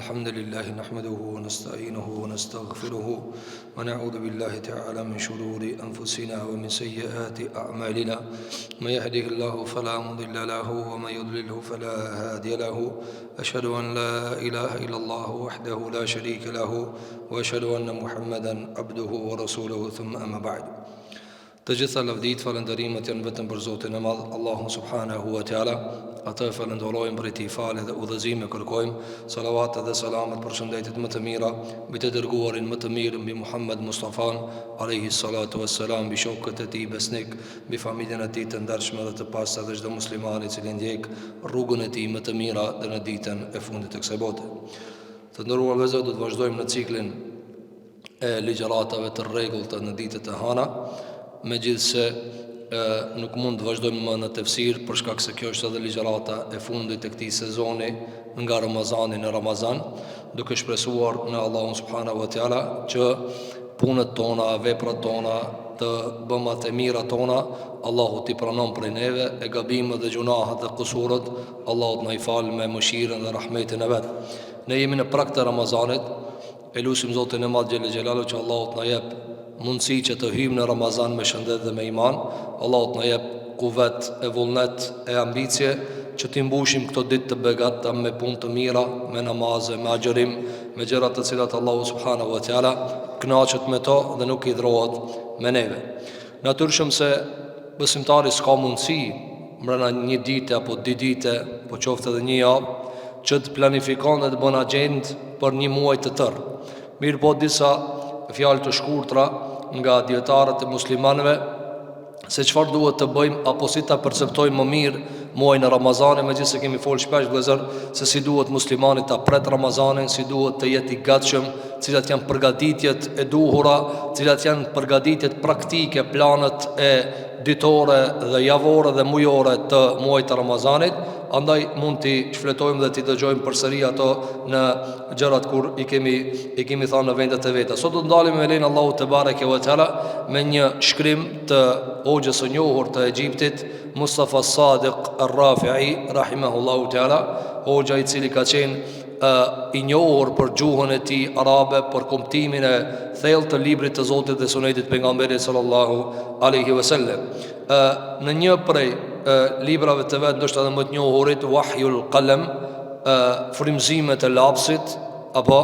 الحمد لله نحمده ونستعينه ونستغفره ونعوذ بالله تعالى من شرور أنفسنا ومن سيئات أعمالنا من يهده الله فلا مضل له ومن يضلله فلا هادي له أشهد أن لا إله إلا الله وحده لا شريك له وأشهد أن محمدا عبده ورسوله ثم أما بعد Të gjitha lavditë, falënderimet janë vetëm për Zotin e Madh, Allahun subhanahu wa taala. Atë e falënderojmë prej tij falje dhe udhëzime kërkojmë, salavatet dhe selamet përshëndetjet më të mira mbi të dërguarin më të mirë mbi Muhammed Mustafan alayhi salatu wassalam, mbi shokët e tij besnik, mbi familjen e tij të ndershme dhe të pastër dhe çdo musliman i cili ndjek rrugën e tij më të mira deri në ditën e fundit të kësaj bote. Të nderuar vëllezër, do të vazhdojmë në ciklin e ligjëratave të rregullta në ditët e hana, megjithëse e, nuk mund të vazhdojmë më në tefsir për shkak se kjo është edhe ligjërata e fundit e këtij sezoni nga Ramazani në Ramazan, duke shpresuar në Allahun subhanahu wa taala që punët tona, veprat tona, të bëmat e mira tona, Allahu t'i pranon prej neve, e gabimet dhe gjunahet dhe kusuret, Allahu të na i falë me mëshirën dhe rahmetin e vet. Ne jemi në prag të Ramazanit, E lusim Zotin e Madh xhele xhelaluhu që Allahu të na jep mundësi që të hyjmë në Ramazan me shëndet dhe me iman. Allahu të na jep kuvet e vullnet e ambicie që t'i mbushim këto ditë të begata me punë të mira, me namaze, me agjërim, me gjëra të cilat Allahu subhanahu wa taala kënaqet me to dhe nuk hidhrohet me neve. Natyrshëm se besimtari s'ka mundësi mbrenda një dite apo dy dite, po qoftë edhe një javë, që të planifikon dhe të bën agjendë për një muaj të tërë. Mirëpo disa fjalë të shkurtra nga dijetarët e muslimanëve se çfarë duhet të bëjmë apo si ta perceptojmë më mirë muajin e Ramazanit, megjithëse kemi folë shpesh vëllezër se si duhet muslimani ta pret Ramazanin, si duhet të jetë i gatshëm, cilat janë përgatitjet e duhura, cilat janë përgatitjet praktike, planet e ditore dhe javore dhe mujore të muajit të Ramazanit, andaj mund t'i shfletojmë dhe t'i dëgjojmë përsëri ato në gjërat kur i kemi i kemi thënë në vendet e veta. Sot do të ndalemi me lejen e Allahut tebareke ve teala me një shkrim të hoxhës së njohur të Egjiptit, Mustafa Sadiq Ar-Rafi'i rahimahullahu teala, hoxha i cili ka qenë i njohur për gjuhën e tij arabe, për kuptimin e thellë të librit të Zotit dhe sunetit të pejgamberit sallallahu alaihi wasallam. Në një prej librave të vet, ndoshta edhe më të njohurit, Wahyul Qalam, frymëzimet e lapsit apo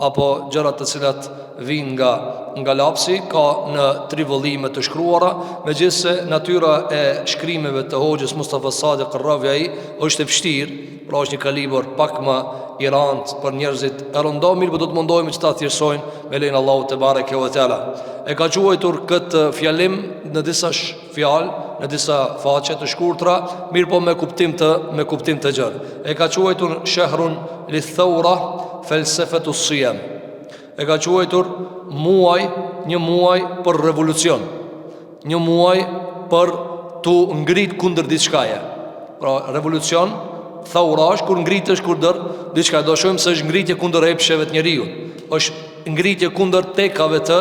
apo gjërat të cilat vijnë nga nga lapsi ka në tri vëllime të shkruara, megjithëse natyra e shkrimeve të hoxhës Mustafa Sadiq Ar-Rafi'i është e vështirë, pra është një kalibër pak më i randë për njerëzit e rëndomtë, mirëpo do të mundohemi që ta thjeshtësojmë me lejen e Allahut tebareke ve teala. E ka quajtur këtë fjalim në disa fjalë, në disa faqe të shkurtra, mirëpo me kuptim të me kuptim të gjerë. E ka quajtur shehrun li-thaura felsefetu sijam. E ka quajtur muaj, një muaj për revolucion. Një muaj për t'u ngrit kundër diçkaje. Pra revolucion thaura është kur ngritesh kundër diçka, do shohim se është ngritje kundër epsheve të njeriut. Është ngritje kundër tekave të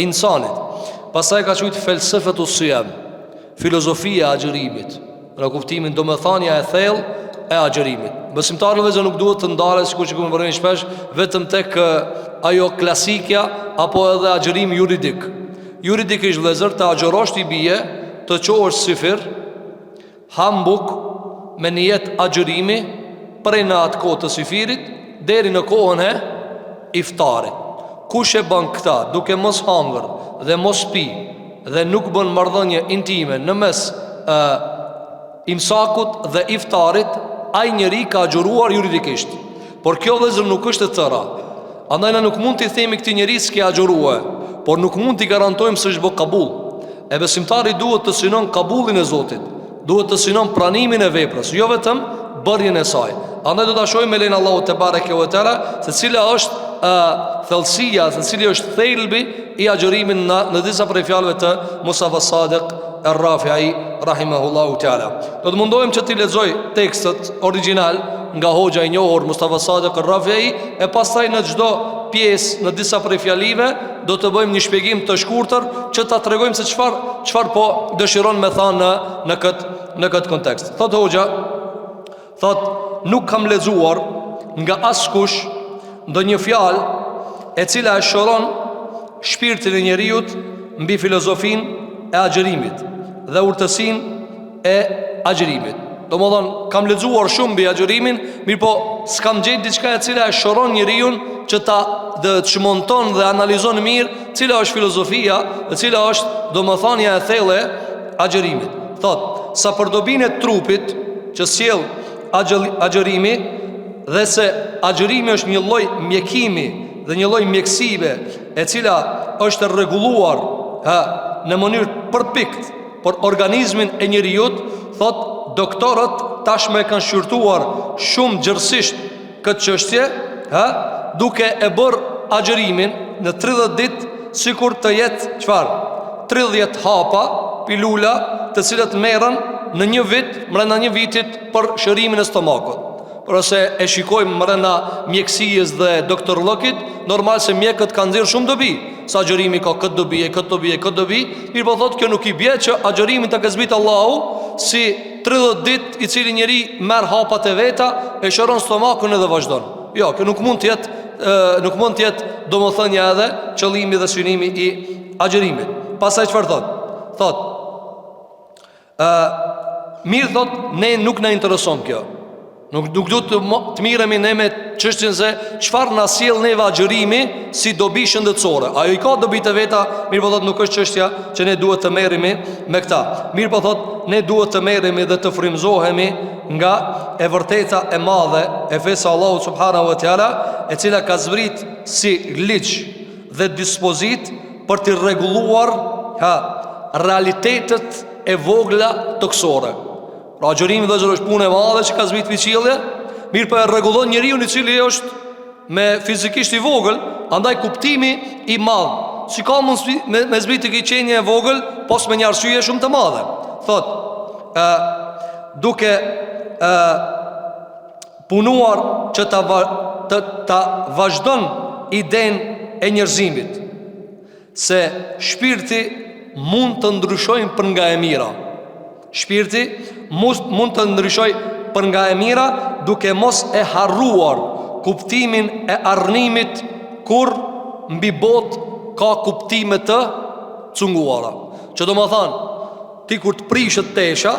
insanit. Pastaj e ka quajtur felsefetu sijam, filozofia e agjërimit. Në kuptimin domethënia e thellë e agjërimit. Besimtari vëllezër nuk duhet të ndalet sikur që kemi vërejt shpesh vetëm tek ajo klasikja apo edhe agjërimi juridik. Juridikisht vëllezër të agjërosh i bie të çohesh syfyr han bukë me nijet agjërimi prej në atë kohë të syfyrit deri në kohën e iftarit. Kush e bën këta duke mos hangër dhe mos pi dhe nuk bën marrëdhënie intime në mes e, imsakut dhe iftarit, ai njeri ka agjëruar juridikisht. Por kjo vëllezër nuk është e tëra. Andaj na nuk mund t'i themi këtij njeri s'ke agjërue, por nuk mund t'i garantojmë se është bë kabul. E besimtari duhet të synon kabulin e Zotit, duhet të synon pranimin e veprës, jo vetëm bërjen e saj. Andaj do ta shohim me lejen e Allahut tebareke ve teala se cila është e, thellësia, se cili është thelbi i agjërimit në, në disa prej fjalëve të Mustafa Sadiq Er-Rafi'i rahimahullahu teala. Do të mundohem që t'i lexoj tekstet origjinal nga hoxha i njohur Mustafa Sadiq Er-Rafi'i e pastaj në çdo pjesë në disa prej fjalive do të bëjmë një shpjegim të shkurtër që ta tregojmë se çfarë çfarë po dëshiron me thanë në në këtë në këtë kontekst. Thotë hoxha, thotë nuk kam lexuar nga askush. ndonjë fjalë e cila e shëron shpirtin e njeriut mbi filozofinë e agjërimit dhe urtësinë e agjërimit. Domethonë, kam lexuar shumë mbi agjërimin, mirëpo s'kam gjetë diçka e cila e shëron njeriun që ta dhe të çmonton dhe analizon mirë cila është filozofia dhe cila është domethënia e thellë e agjërimit. Thotë, sa për dobinë e trupit që sjell agjërimi dhe se agjërimi është një lloj mjekimi dhe një lloj mjekësie e cila është rregulluar ha, në mënyrë përpikt për organizmin e njeriut, thotë doktorët tashmë e kanë shqyrtuar shumë gjerësisht këtë çështje, ha, duke e bërë agjërimin në 30 ditë sikur të jetë çfarë? 30 hapa pilula të cilët merren në një vit, mrenda një vitit për shërimin e stomakut. Pra se e shikojmë mrenda mjekësisë dhe doktorllëkit, normal se mjekët kanë nxjerrë shumë dobi, se agjërimi ka këtë dobi e këtë dobi e këtë dobi, mirëpo thotë kjo nuk i bje që agjërimin ta ka zbrit Allahu si 30 ditë i cili njeri merr hapat e veta e shëron stomakun edhe vazhdon. Jo, kjo nuk mund të jetë nuk mund të jetë domethënia edhe qëllimi dhe synimi i agjërimit. Pastaj çfarë thotë? Thotë Ë mirë thot, ne nuk na intereson kjo. Nuk nuk duhet të, të mirremi ne me çështjen se çfarë na sjell neve agjërimi si dobi shëndetësore. Ajo i ka dobitë e veta, mirëpo thot nuk është çështja që ne duhet të merremi me këta. Mirëpo thot, ne duhet të merremi dhe të frymëzohemi nga e vërteta e madhe e fesë së Allahut subhanahu wa taala, e cila ka zbrit si ligj dhe dispozitë për t'i rregulluar ha, realitetet e vogla tokësore. Pra agjërimi vëllezër është punë e madhe që ka zbrit pi qielli, mirëpo e rregullon njeriun i cili është me fizikisht i vogël, andaj kuptimi i madh, si ka mundësi me, me zbrit te kjo qenie e vogël, pos me një arsye shumë të madhe. Thot, e, duke e, punuar që ta, të, ta vazhdon idenë e njerëzimit se shpirti mund të ndryshojë për nga e mira. Shpirti mund, mund të ndryshojë për nga e mira duke mos e harruar kuptimin e arnimit kur mbi botë ka kuptime të cunguara. Që domethanë, Ti kur të prishet tesha,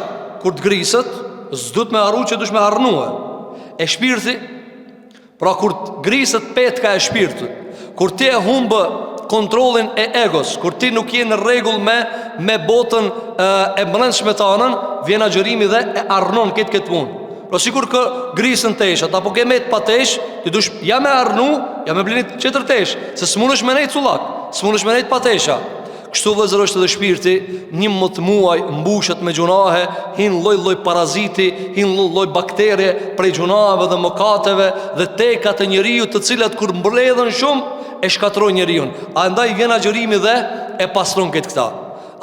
kur të griset, s'duhet me harru që dush me arnue. E shpirti, pra kur të griset petka e shpirtit, kur ti e humbë kontrollin e egos, kur ti nuk je në rregull me, me botën e, e mbrendshme tanën, vjen agjërimi dhe e arnon këtë këtë punë. Pra sikur të grisen teshat, apo ke met pa tesh, ti dush ja me arnu, ja me bli një tjetër tesh, se s'munësh me nejt cullak, s'munësh me nejt pa tesha. Kështu vëllezër është edhe shpirti, 11 muaj mbushet me gjunahe, hin lloj-lloj paraziti, hin lloj-lloj bakterie prej gjunaheve dhe mëkateve dhe tekat e njeriut të cilat kur mbledhen shumë e shkatërrojnë njeriun. Andaj vjen agjërimi dhe e pastron këtë këta.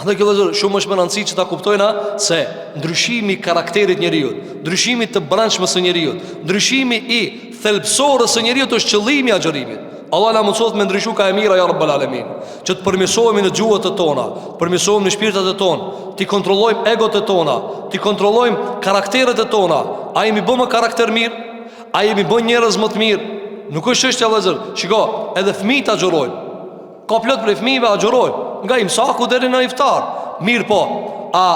Andaj kjo vëllezër shumë është me rëndësi që ta kuptojna se ndryshimi i karakterit njeriut, ndryshimi të brendshmes së njeriut, ndryshimi i thelbësores së njeriut është qëllimi i agjërimit. Allah na mundësoftë me ndryshu ka e mira ja Rabbel Alemin Që të përmirësohemi në gjuhët e tona Të përmirësohemi në shpirtat e tonë T'i kontrollojmë egot e tona T'i kontrollojmë karakteret e tona A jemi bë më karakter mirë? A jemi bë njerëz më të mirë? Nuk është çështja vëllezër Shiko, edhe fëmijët agjërojnë Ka plot prej fëmijëve agjërojnë Nga imsaku deri në iftar Mirëpo, a,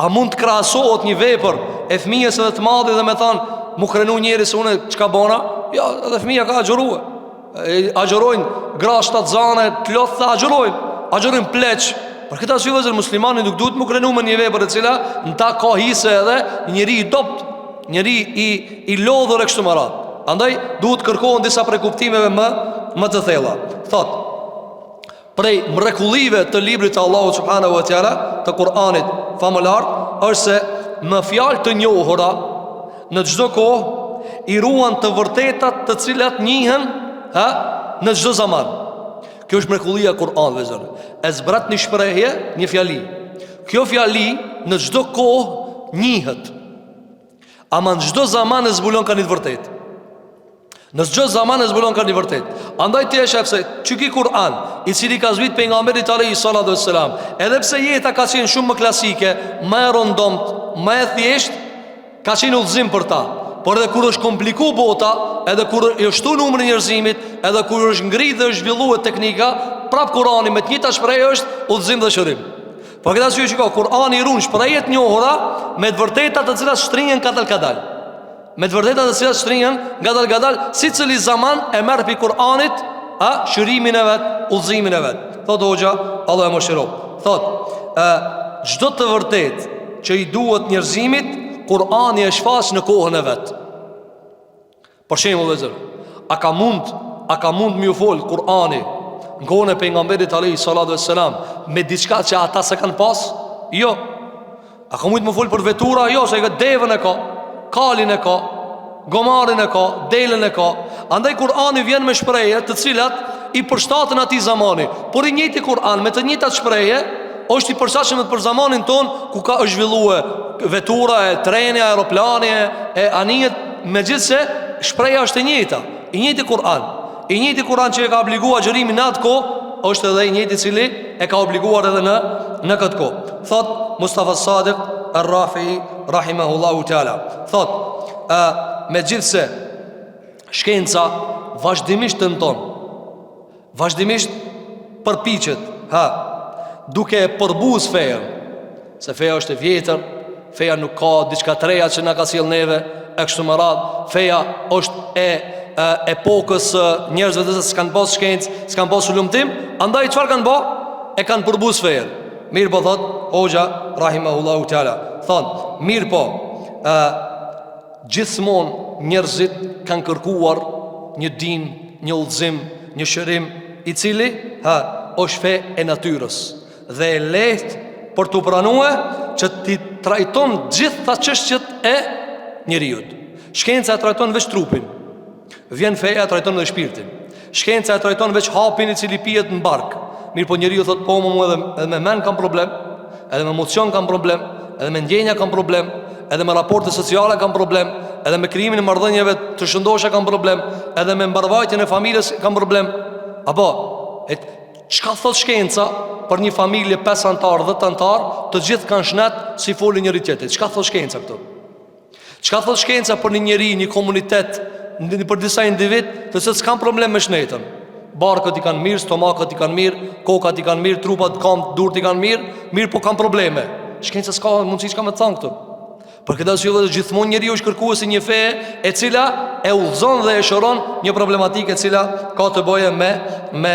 a mund të krahasohet një vepër E fëmijës edhe të madhit dhe me thanë M'u krenu njeri se une çka bona Ja, edhe fëmija ka agjërue Agjërojnë gra shtatzane Të lodhta agjërojnë Agjërojnë pleq Për këtë arsye vëllezër muslimani nuk duhet m'u krenu me një vepër e cila Në ta ka hise edhe njeri i dobt Njeri i, i lodhur e kështu me radhë Andaj duhet kërkohen disa prej kuptimeve më, më të thella Thot Prej mrekullive të librit të Allahut subhanahu wa taala të Kur'anit famëlartë është se me fjalë të njohura në çdo kohë i ruan të vërtetat të cilat njihen ha në çdo zaman. Kjo është mrekullia e Kur'anit vëllezër. E zbret një shprehje, një fjali. Kjo fjali në çdo kohë njihet. Ama në çdo zaman e zbulon ka një të vërtetë. Në çdo zaman e zbulon ka një vërtet. Andaj ti e shef se qiky Kur'an, i cili ka zbrit pejgamberit alayhi salatu vesselam, edhe pse jeta ka qenë shumë më klasike, më e rëndomtë, më e thjeshtë, ka qenë udhëzim për ta. Por edhe kur është kompliku bota, edhe kur është shtu numri i njerëzimit, edhe kur është ngrit dhe është zhvillue teknika, prap Kurani me të njëjta shprehje është udhëzim dhe shërim. Për këtë arsye shiko, Kurani i run shprehje të njohura me të vërteta të cilat shtrihen kadal kadal. Me të vërteta të cilat shtrihen ngadal ngadal, secili zaman e merr pi Kur'anit, a shërimin e vet, udhëzimin e vet. Thot hoxha, Allahu e mëshiroftë. Thot, ë çdo të vërtetë që i duhet njerëzimit, Kur'ani e shfaq në kohën e vet. Për shembull, vëllezër, a ka mund, a ka mund me ju fol Kur'ani në kohën e pejgamberit alayhi salatu vesselam me diçka që ata s'e kanë pas? Jo. A ka mujt me fol për vetura? Jo, se devën e ka, kalin e ka, gomarin e ka, delën e ka. Andaj Kur'ani vjen me shprehje të cilat i përshtaten atij zamani. Por i njëjti Kur'an me të njëjtat shprehje është i përshtatshëm edhe për zamanin ton ku ka është zhvillue vetura e treni, aeroplani e anijet, megjithëse shprehja është e njëjta. I njëjti Kur'an, i njëjti Kur'an që e ka obliguar agjërimin në atë kohë, është edhe i njëjti cili e ka obliguar edhe në në këtë kohë. Thot Mustafa Sadiq Ar-Rafi rahimahullahu teala. Thot, ë megjithëse shkenca vazhdimisht tenton, vazhdimisht përpiqet, ha, duke e përbuz fejën, se feja është e vjetër, feja nuk ka diçka të reja që na ka sjell neve e kështu me radhë, feja është e, e epokës së njerëzve të cilët s'kan pas shkencë, s'kan pas hulumtim, andaj çfarë kanë bë? E kanë përbuz fejën. Mirëpo thot hoxha rahimahullahu teala, thot, mirëpo, ë gjithmonë njerëzit kanë kërkuar një din, një udhëzim, një shërim i cili, ha, është fe e natyrës. dhe e lehtë për t'u pranue që t'i trajton gjitha çështjet e njeriut. Shkenca e trajton veç trupin. Vjen feja e trajton edhe shpirtin. Shkenca e trajton veç hapin i cili pihet në bark. Mirëpo njeriu thot po mu edhe, edhe me men kam problem, edhe me emocion kam problem, edhe me ndjenja kam problem, edhe me raporte sociale kam problem, edhe me krijimin e marrëdhënieve të shëndosha kam problem, edhe me mbarëvajtjen e familjes kam problem. Apo, e Çka thot shkenca për një familje 5 anëtar, 10 anëtar, të gjithë kanë shnet s'i folin njëri tjetrit. Çka thot shkenca këtu? Çka thot shkenca për një njeri, një komunitet, një për disa individ, të cilët s'kan problem me shnetën. Barkët i kanë mirë, stomakët i kanë mirë, kokat i kanë mirë, trupat kanë, durt i kanë mirë, mirëpo kanë probleme. Shkenca s'ka mundësi çka me të thanë këtu. Për këtë arsye vëllezër gjithmonë njeriu është kërkues i një feje e cila e udhëzon dhe e shëron një problematikë e cila ka të bëjë me me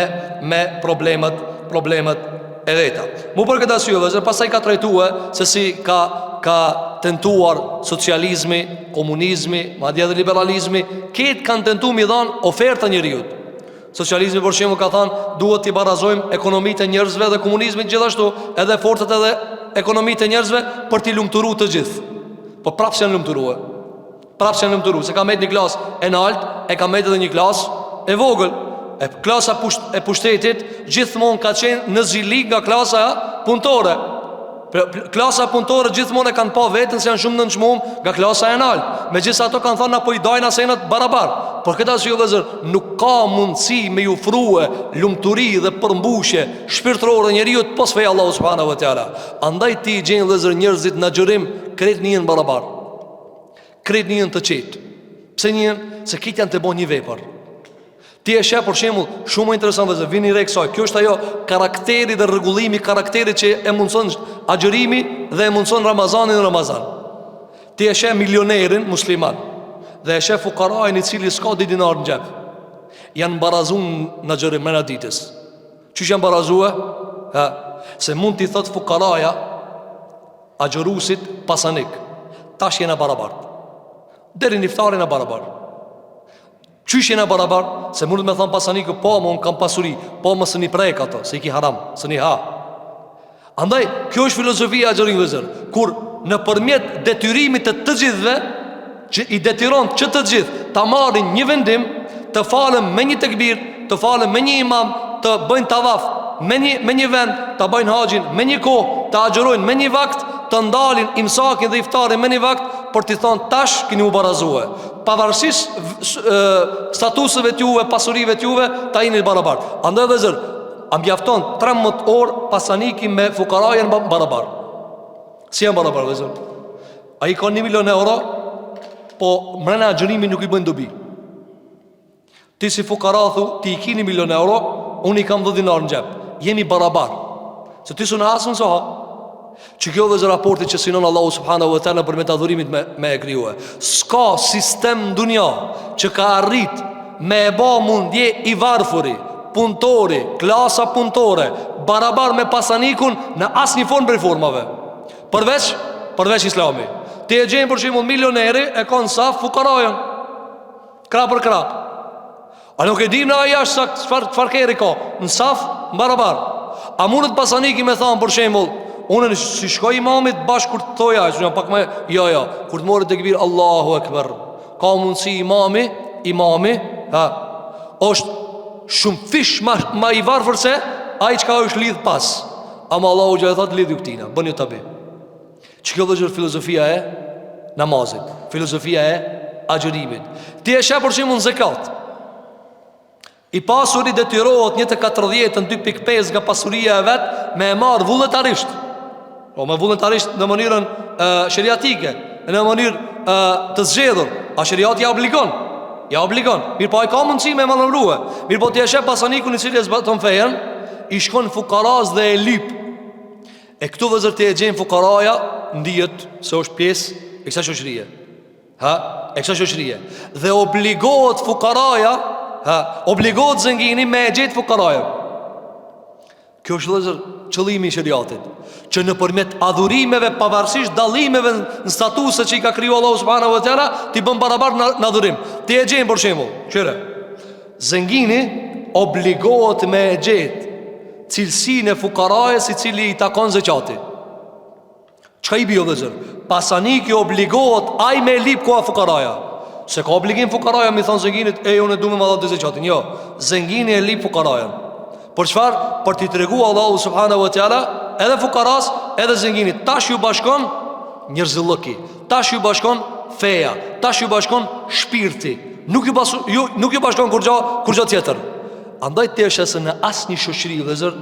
me problemet problemet e veta. Mu për këtë arsye vëllezër pastaj ka trajtue se si ka ka tentuar socializmi, komunizmi, madje edhe liberalizmi, këtë kanë tentu m'i dhanë oferta njeriut. Socializmi për shembull ka thanë duhet t'i barazojmë ekonomitë e njerëzve dhe komunizmi gjithashtu edhe forcat edhe ekonomitë e njerëzve për t'i lumturu të gjithë. Po prapë s'janë lumturue. Prapë s'janë lumturu, se ka met një klasë e nalt, e ka met edhe një klasë e vogël. E klasa pusht, e pushtetit gjithmonë ka qenë në zili nga klasa punëtore. Klasa punëtore gjithmonë e kanë pa veten se janë shumë nënçmum nga klasa e nalt. Megjithëse ato kanë thënë na po i dajna senet barabar. Për këtë arsye vëllezër, nuk ka mundësi me ju ofrue lumturi dhe përmbushje shpirtërore njeriut pos feja Allahu subhanahu wa taala. Andaj ti i gjen vëllezër njerëzit në agjërim krejt nihen barabar. Krejt nihen të qetë. Pse nihen? Se krejt janë tu bo një vepër. Ti e sheh për shembull, shumë interesant vëllezër, vini re kësaj. Kjo është ajo karakteri dhe rregullimi i karakterit që e mundson agjërimi dhe e mundson Ramazani në Ramazan. Ti e sheh milionerin musliman dhe e sheh fukarain i cili s'ka dy dinar në xhep. Janë barazu në agjërim mrena ditës. Qysh janë barazue? Ha, se mund t'i thot fukaraja agjërusit pasanik. Tash jena barabart. Deri në iftar jena barabart. Qysh jena barabar? Se mundet me thonë pasaniku, po, mo unë kam pasuri, po, mo s'un i prek ato, se i ki haram, s'un i ha. Andaj, kjo është filozofia e agjërimit vëllezër. Kur nëpërmjet detyrimit të të gjithëve, që i detyron që të gjithë, ta marrin një vendim, të falen me një tekbir, të falen me një imam, të bëjnë tavaf me një, me një vend, të bëjnë haxhin me një kohë, të agjërojnë me një vakt, të ndalin imsakin dhe iftarin me një vakt, për t'i thonë tash kini u barazue. Pavarësisht statuseve t'juve, pasurive t'juve, ta jeni të barabart. Andaj vëllezër, a mjafton 13 orë pasaniki me fukarajen barabar. Si janë barabar vëllezër? Ai ka 1 milion euro? Po mrena agjërimit nuk i bëjnë dobi. Ti si fukara thu, ti i ki një milion euro, unë i kam 10 dinar në xhep. Jemi barabar. Se ti s'un ha, as unë s'ha. Që kjo vëllezër raporti që synon Allahu subhanahu wa taala nëpërmjet adhurimit me, me e krijue. S'ka sistem në dunja që ka arrit me e ba m'u ndje i varfuri, punëtori, klasa punëtore, barabar me pasanikun në asnjë formë prej formave. Përveç, përveç islami. Ti e gjen për shembull milioneri e ka në saf fukarajën. Krah për krah. A nuk e dim na jashtë sa çfarë çfarë kerri ka? Në saf barabar. A mundet pasaniki me thanë për shembull, unë s'i shkoj imamit bash kur të thoja, se jam pak më jo jo, kur të marrë tekbir Allahu ekber. Ka mundësi imami, imami, ha, është shumë fish ma, ma i varfër se ai çka është lidh pas. Ama Allahu xhel thotë lidhju këtina, bënju tabi. Që kjo vëllezër filozofia e namazit, filozofia e agjërimit. Ti e sheh për shembull në zekat. I pasuri detyrohet një të katërdhjetën 2.5 nga pasuria e vet me e marrë vullnetarisht. Po me vullnetarisht në mënyrën e, sheriatike, në mënyrë e, të zgjedhur. A sheriati ja obligon? Ja obligon. Mirëpo ai ka mundësi me manovrue. Mirëpo ti e sheh pasanikun i cili e zbaton fejen, i shkon fukaras dhe e lyp. E këtu vëllezër ti e gjen fukaraja ndihet se është pjesë e kësaj shoqërie. Ha, e kësaj shoqërie. Dhe obligohet fukaraja, ha, obligohet zengini me e gjet fukarajën. Kjo është vëllezër qëllimi i sheriatit, që nëpërmjet adhurimeve pavarësisht dallimeve në statuse që i ka kriju Allahu subhanahu wa taala, t'i bën barabar në, në adhurim. Ti e gjen për shembull, qyre. Zengini obligohet me e gjet cilësinë e fukarajës i cili i takon zeqati. Çka i bie vëllezër? Pasaniki obligohet ai me e lip ku a fukaraja. S'e ka obligim fukaraja me i thonë zenginit, e unë e du me ma dhan zeqatin. Jo, zengini e lip fukarajën. Për çfarë? Për t'i tregu Allahu subhanahu wa taala edhe fukaras, edhe zenginit. Tash ju bashkon njerëzillëki. Tash ju bashkon feja, tash ju bashkon shpirti. Nuk ju basu, ju nuk ju bashkon kurgjo, kurgjo tjetër. Andaj ti e sheh se në asnjë shoqëri vëllezër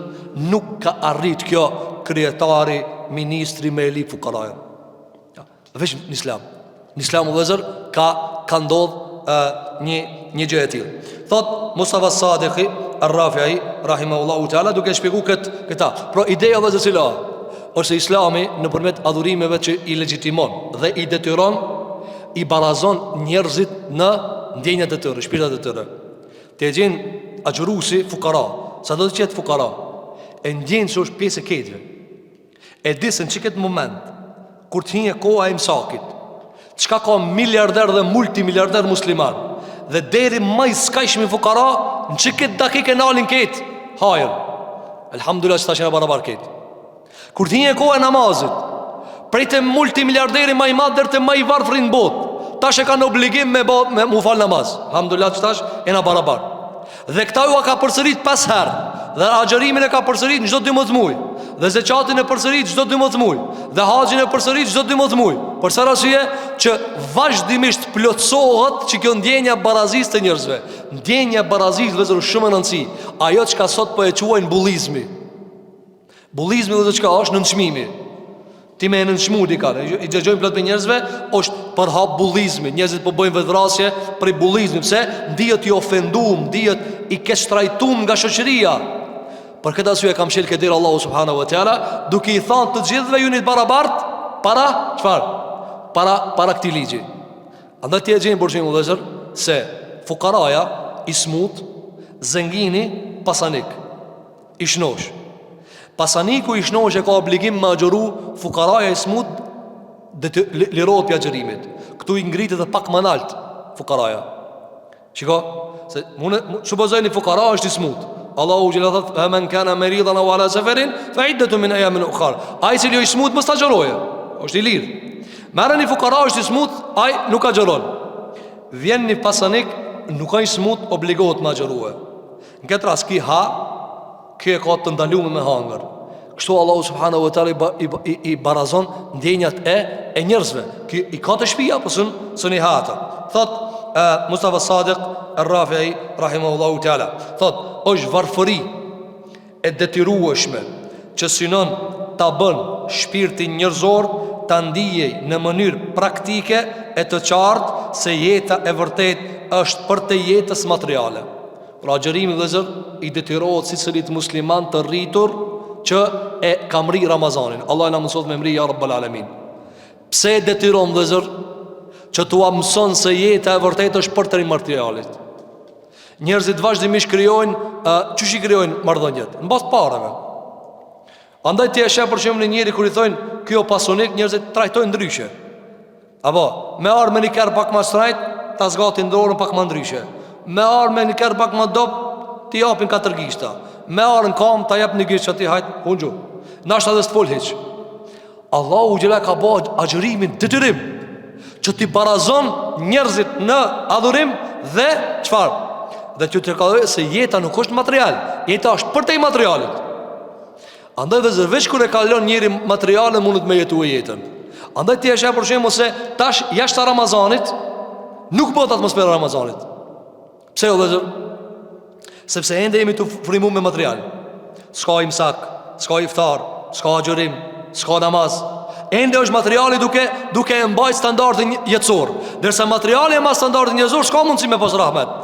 nuk ka arrit kjo kryetari, ministri me e lip fukarajën. Ja, veç në islam. Në islam vëllezër ka ka ndodh e, një një gjë e tillë. Thot Mustafa Sadiqi Ar-Rafi'i rahimahullahu teala duke shpjeguar kët këta. Pra ideja vëllezër cila është se Islami nëpërmjet adhurimeve që i legjitimon dhe i detyron i barazon njerëzit në ndjenjat e tyre, shpirtat e tyre. Ti e gjen agjëruesi fukara, sado të jetë fukara, e ndjen se është pjesë e krejtve. E di se në qëkëtë moment, kur të hinje koha e imsakit, çka ka miliarder dhe multimiliarder musliman, dhe deri ma i skajshmi fukara, në qëkëtë dakik e nalin krejt, hajën. Elhamdulillah që tash jena barabar krejt. Kur të hinje koha e namazit, prej te multimiliarderi ma i madh deri te ma i varfri në botë, tash e kanë obligim me, bo, me mu fal namaz. Alhamdulillah që tash jena barabar. Dhe këta jua ka përsërit 5 herë, dhe agjërimin e ka përsërit në çdo 12 muaj, dhe zeqatin e përsërit çdo 12 muaj, dhe haxhin e përsërit çdo 12 muaj. Për çfarë arsye që vazhdimisht plotësohet që kjo ndjenja e barazisë të njerëzve. Ndjenja e barazisë vëllezër është shumë e rëndësi. Ajo çka sot po e quajnë bullizmi. Bullizmi vëllezër çka është nënçmimi. Ti me e nënçmu dikan, i dëgjojmë plot prej njerëzve, është përhap bullizmi. Njerëzit po bëjnë vetëvrasje prej bullizmit, pse ndihet i ofendum, ndihet i keqtrajtum nga shoqëria. Për këtë arsye ka mshel këtë derë Allahu subhanahu wa taala, duke i thënë të gjithëve jeni të barabart para çfarë? Para para këtij ligji. Andaj ti e gjen për shembull vëllezër se fukaraja i smut, zengini pasanik. I shnosh Pasaniku i shnosh e ka obligim me agjëru Fukaraja i smut Dhe të lirohet prej agjërimit Këtu i ngritet edhe pak ma nalt Fukaraja Shiko Se mune, supozoj një fukara është i smut Allahu xhele thot Fe men kane meridan eu ala seferin Fe iddetun min ejamin ukhar Ai i cili i smut mos t'agjërojë është i lirë Merre një fukara është i smut Ai nuk agjëron Vjen një pasanik Nuk a i smut Obligohet me agjërue Në këtë rast ky ha, ky e ka të ndaluar me hangër. Kështu Allahu subhanahu wa taala i, i, i, i barazon ndjenjat e e njerëzve. Ky i ka te shpia, po s'un s'un i ha ato. Thot e, Mustafa Sadiq Ar-Rafi'i rahimahullahu taala. Thot, është varfëri e detyrueshme që synon ta bën shpirtin njerëzor ta ndiej në mënyrë praktike e të qartë. se jeta e vërtetë është përtej jetës materiale. Pra agjërimi vëllezër i detyrohet secilit musliman të rritur që e ka mri Ramazanin. Allahu na mundësoftë me mri ja Rabbel Alemin. Pse e detyron vëllezër që t'ua mëson se jeta e vërtetë është përtej materialit. Njerëzit vazhdimisht krijojnë, uh, qysh i krijojnë marrëdhëniet? Në bazë pareve. Andaj ti e sheh për shembull një njeri kur i thonë ky o pasunik, njerëzit trajtojnë ndryshe. Apo, me ardh me një kerr pak ma shtrejt, ta zgatin dorën pak ma ndryshe. Me ardh me një kerr pak ma dobt, t'i japin katër gishta. Me ardh në kam, ta jep një gisht që ti hajt, hungju. Nashta edhe s'të fol hiç. Allahu xhela ka bo agjërimin detyrim që t'i barazon njerëzit në adhurim dhe çfarë? Dhe t'ju tregojë se jeta nuk është material, jeta është përtej materialit. Andaj vëllezër veç kur e kalon njeri materialin mundet me jetu e jetën. Andaj ti e sheh për shembull se tash jashtë Ramazanit nuk bëhet atmosfera e Ramazanit. Pse o vëllezër? Sepse ende jemi tu frymu me material. S'ka imsak, s'ka iftar, s'ka agjërim, s'ka namaz. Ende është materiali duke duke e mbajt standardin jetësor. Derisa materiali e mban standardin jetësor, s'ka mundësi me pas rahmet.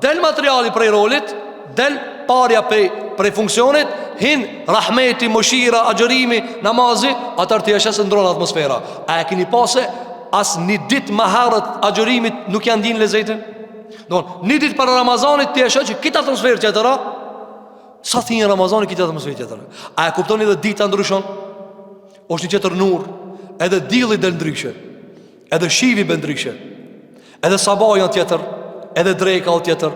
Del materiali prej rolit, del parja prej, prej funksionit, hin rahmeti, mëshira, agjërimi, namazi, atëherë ti e sheh se ndron atmosfera. A e keni pa se as një ditë më herët agjërimit nuk ja ndin lezetin? Don, një ditë para Ramazanit ti e sheh që krejt atmosferë tjetër, a? Sa të hin Ramazani krejt atmosferë tjetër. A e kuptoni edhe dita ndryshon? Është një tjetër nur, edhe dielli del ndryshe. Edhe shivi bën ndryshe. Edhe sabahi o tjetër, edhe dreka o tjetër,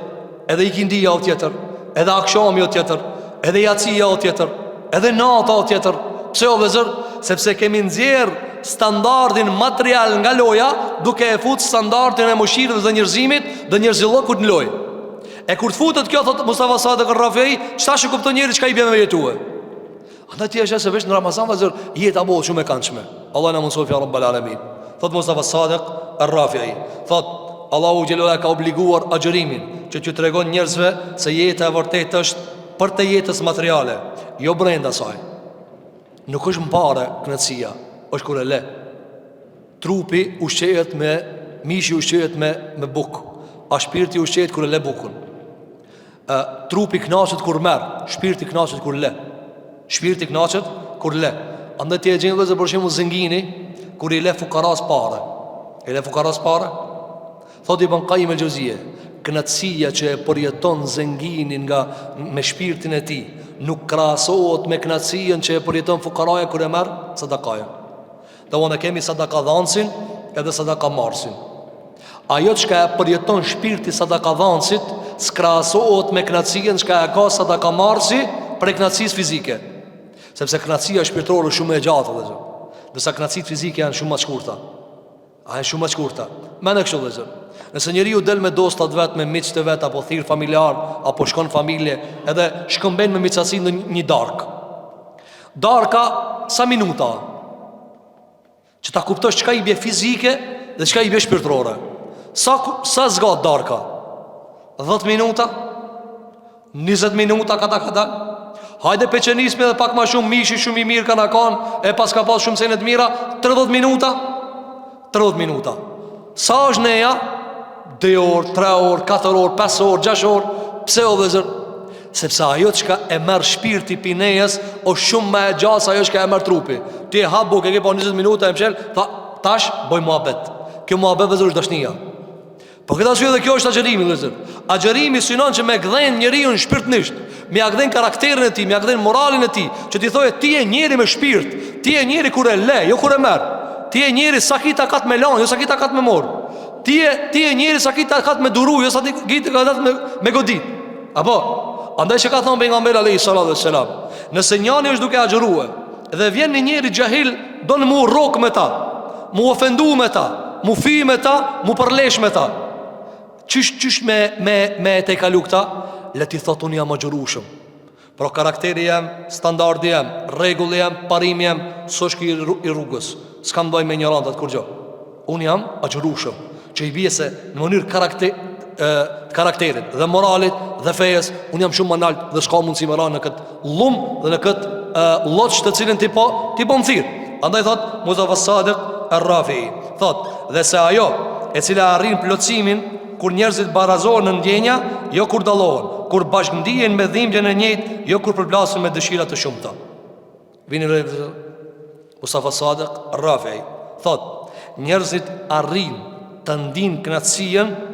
edhe ikindia o tjetër, edhe akshami o tjetër, edhe jacia o tjetër, edhe nata o tjetër. Pse o vëllezër? Sepse kemi nxjerr standardin material nga loja duke e fut standardin e mëshirës dhe njerëzimit dhe njerëzillëkut në lojë. E kur të futet kjo thot Mustafa Sadik Rrafei, qetash e kupton njeri çka i bjen me jetue. Andaj ti e sheh se veç në Ramazan vëllezër jeta bëhet shumë e këndshme. Allah na mundësoftë ja Rabbel Alemin. Thot Mustafa Sadik Rrafei, thot Allahu xhele e ka obliguar agjërimin që t'ju tregon njerëzve se jeta e vërtetë është përtej jetës materiale, jo brenda saj. Nuk është në pare kënaqësia, është kur e le. Trupi ushqehet me mishi ushqehet me me bukë, a shpirti ushqehet kur e le bukën. E, trupi kënaqet kur merr, shpirti kënaqet kur le. Shpirti kënaqet kur le. Andaj ti e gjen vëllezër për shembull zengini kur i le fukaras pare. I le fukaras pare. Thot Ibn Kajim el Xhevzije, kënaqësia që e përjeton zengini nga me shpirtin e tij, nuk krahasohet me kënaqësinë që e përjeton fukaraja kur e merr sadakaja. Domethënë kemi sadakadhanësin edhe sadakamarrësin. Ajo çka e përjeton shpirti sadakadhanësit, s'krahasohet me kënaqësinë çka e ka sadakamarrësi prej kënaqësisë fizike. Sepse kënaqësia shpirtërore është shumë e gjatë, vëllezër. Ndërsa kënaqësitë fizike janë shumë më të shkurta. A janë shumë më të shkurta. Mendo kështu vëllezër. Nëse njeriu del me dostat vet, me miqtë vet apo thirr familjar, apo shkon familje, edhe shkëmben me miqësi në një darkë. Darka sa minuta? Që ta kuptosh çka i bje fizike dhe çka i bje shpirtërore. Sa sa zgat darka? 10 minuta? 20 minuta kadal kadal Hajde pe qenismi edhe pak ma shumë Mishi shumë i mirë ka kanë E pas ka pas shumë sene të mira 30 minuta 30 minuta Sa është neja 2 orë, 3 orë, 4 orë, 5 orë, 6 orë Pse o vëllezër Sepse ajo çka e merr shpirti pi nejës është shumë më e gjatë se ajo çka e merr trupi Ti e hap bukë, e ke pa 20 minuta e mshel Tha, tash, boj muhabet Kjo muhabet vëllezër është dashnia Po këtë arsye edhe kjo është agjërimi, vëllezër. Agjërimi synon që me gdhen njeriun shpirtnisht, me ja gdhen karakterin e tij, me ja gdhen moralin e tij, që t'i thojë ti je njeri me shpirt, ti je njeri kur e le, jo kur e merr. Ti je njeri sa ki takat me lan, jo sa ki takat me mor. Ti je ti je njeri sa ki takat me duru, jo sa ki takat me me godit. Apo, andaj që ka thënë pejgamberi alayhi salatu vesselam, nëse njani është duke agjërue Dhe vjen një njeri xhahil don mu rrok me ta, mu ofendu me ta, mu fy me ta, mu përlesh me ta. Qysh qysh me me me e tejkalu këta? Le t'i thotë unë jam agjërushëm. Pra karakteri jem, standardi jem, rregulli jem, parimi jem, s'është ky i rrugës. S'kam t'baj me injorantat kurgjo. Unë jam agjërushëm, që i bie se në mënyrë karakter, e, të karakterit dhe moralit dhe fejes, unë jam shumë më nalt dhe s'ka mundësi me ra në këtë llum dhe në këtë e, lloç të cilin ti po ti po më thirr. Andaj thot Mustafa Sadiq Ar-Rafi, thot dhe se ajo. e cila arrin plotësimin kur njerëzit barazohen në ndjenja, jo kur dallohen, kur bashkëndiejnë me dhimbjen e njëjtë, jo kur përplasen me dëshira të shumta. Vini re Mustafa Sadik Rafi'i thotë, njerëzit arrijnë të ndijnë kënaqësinë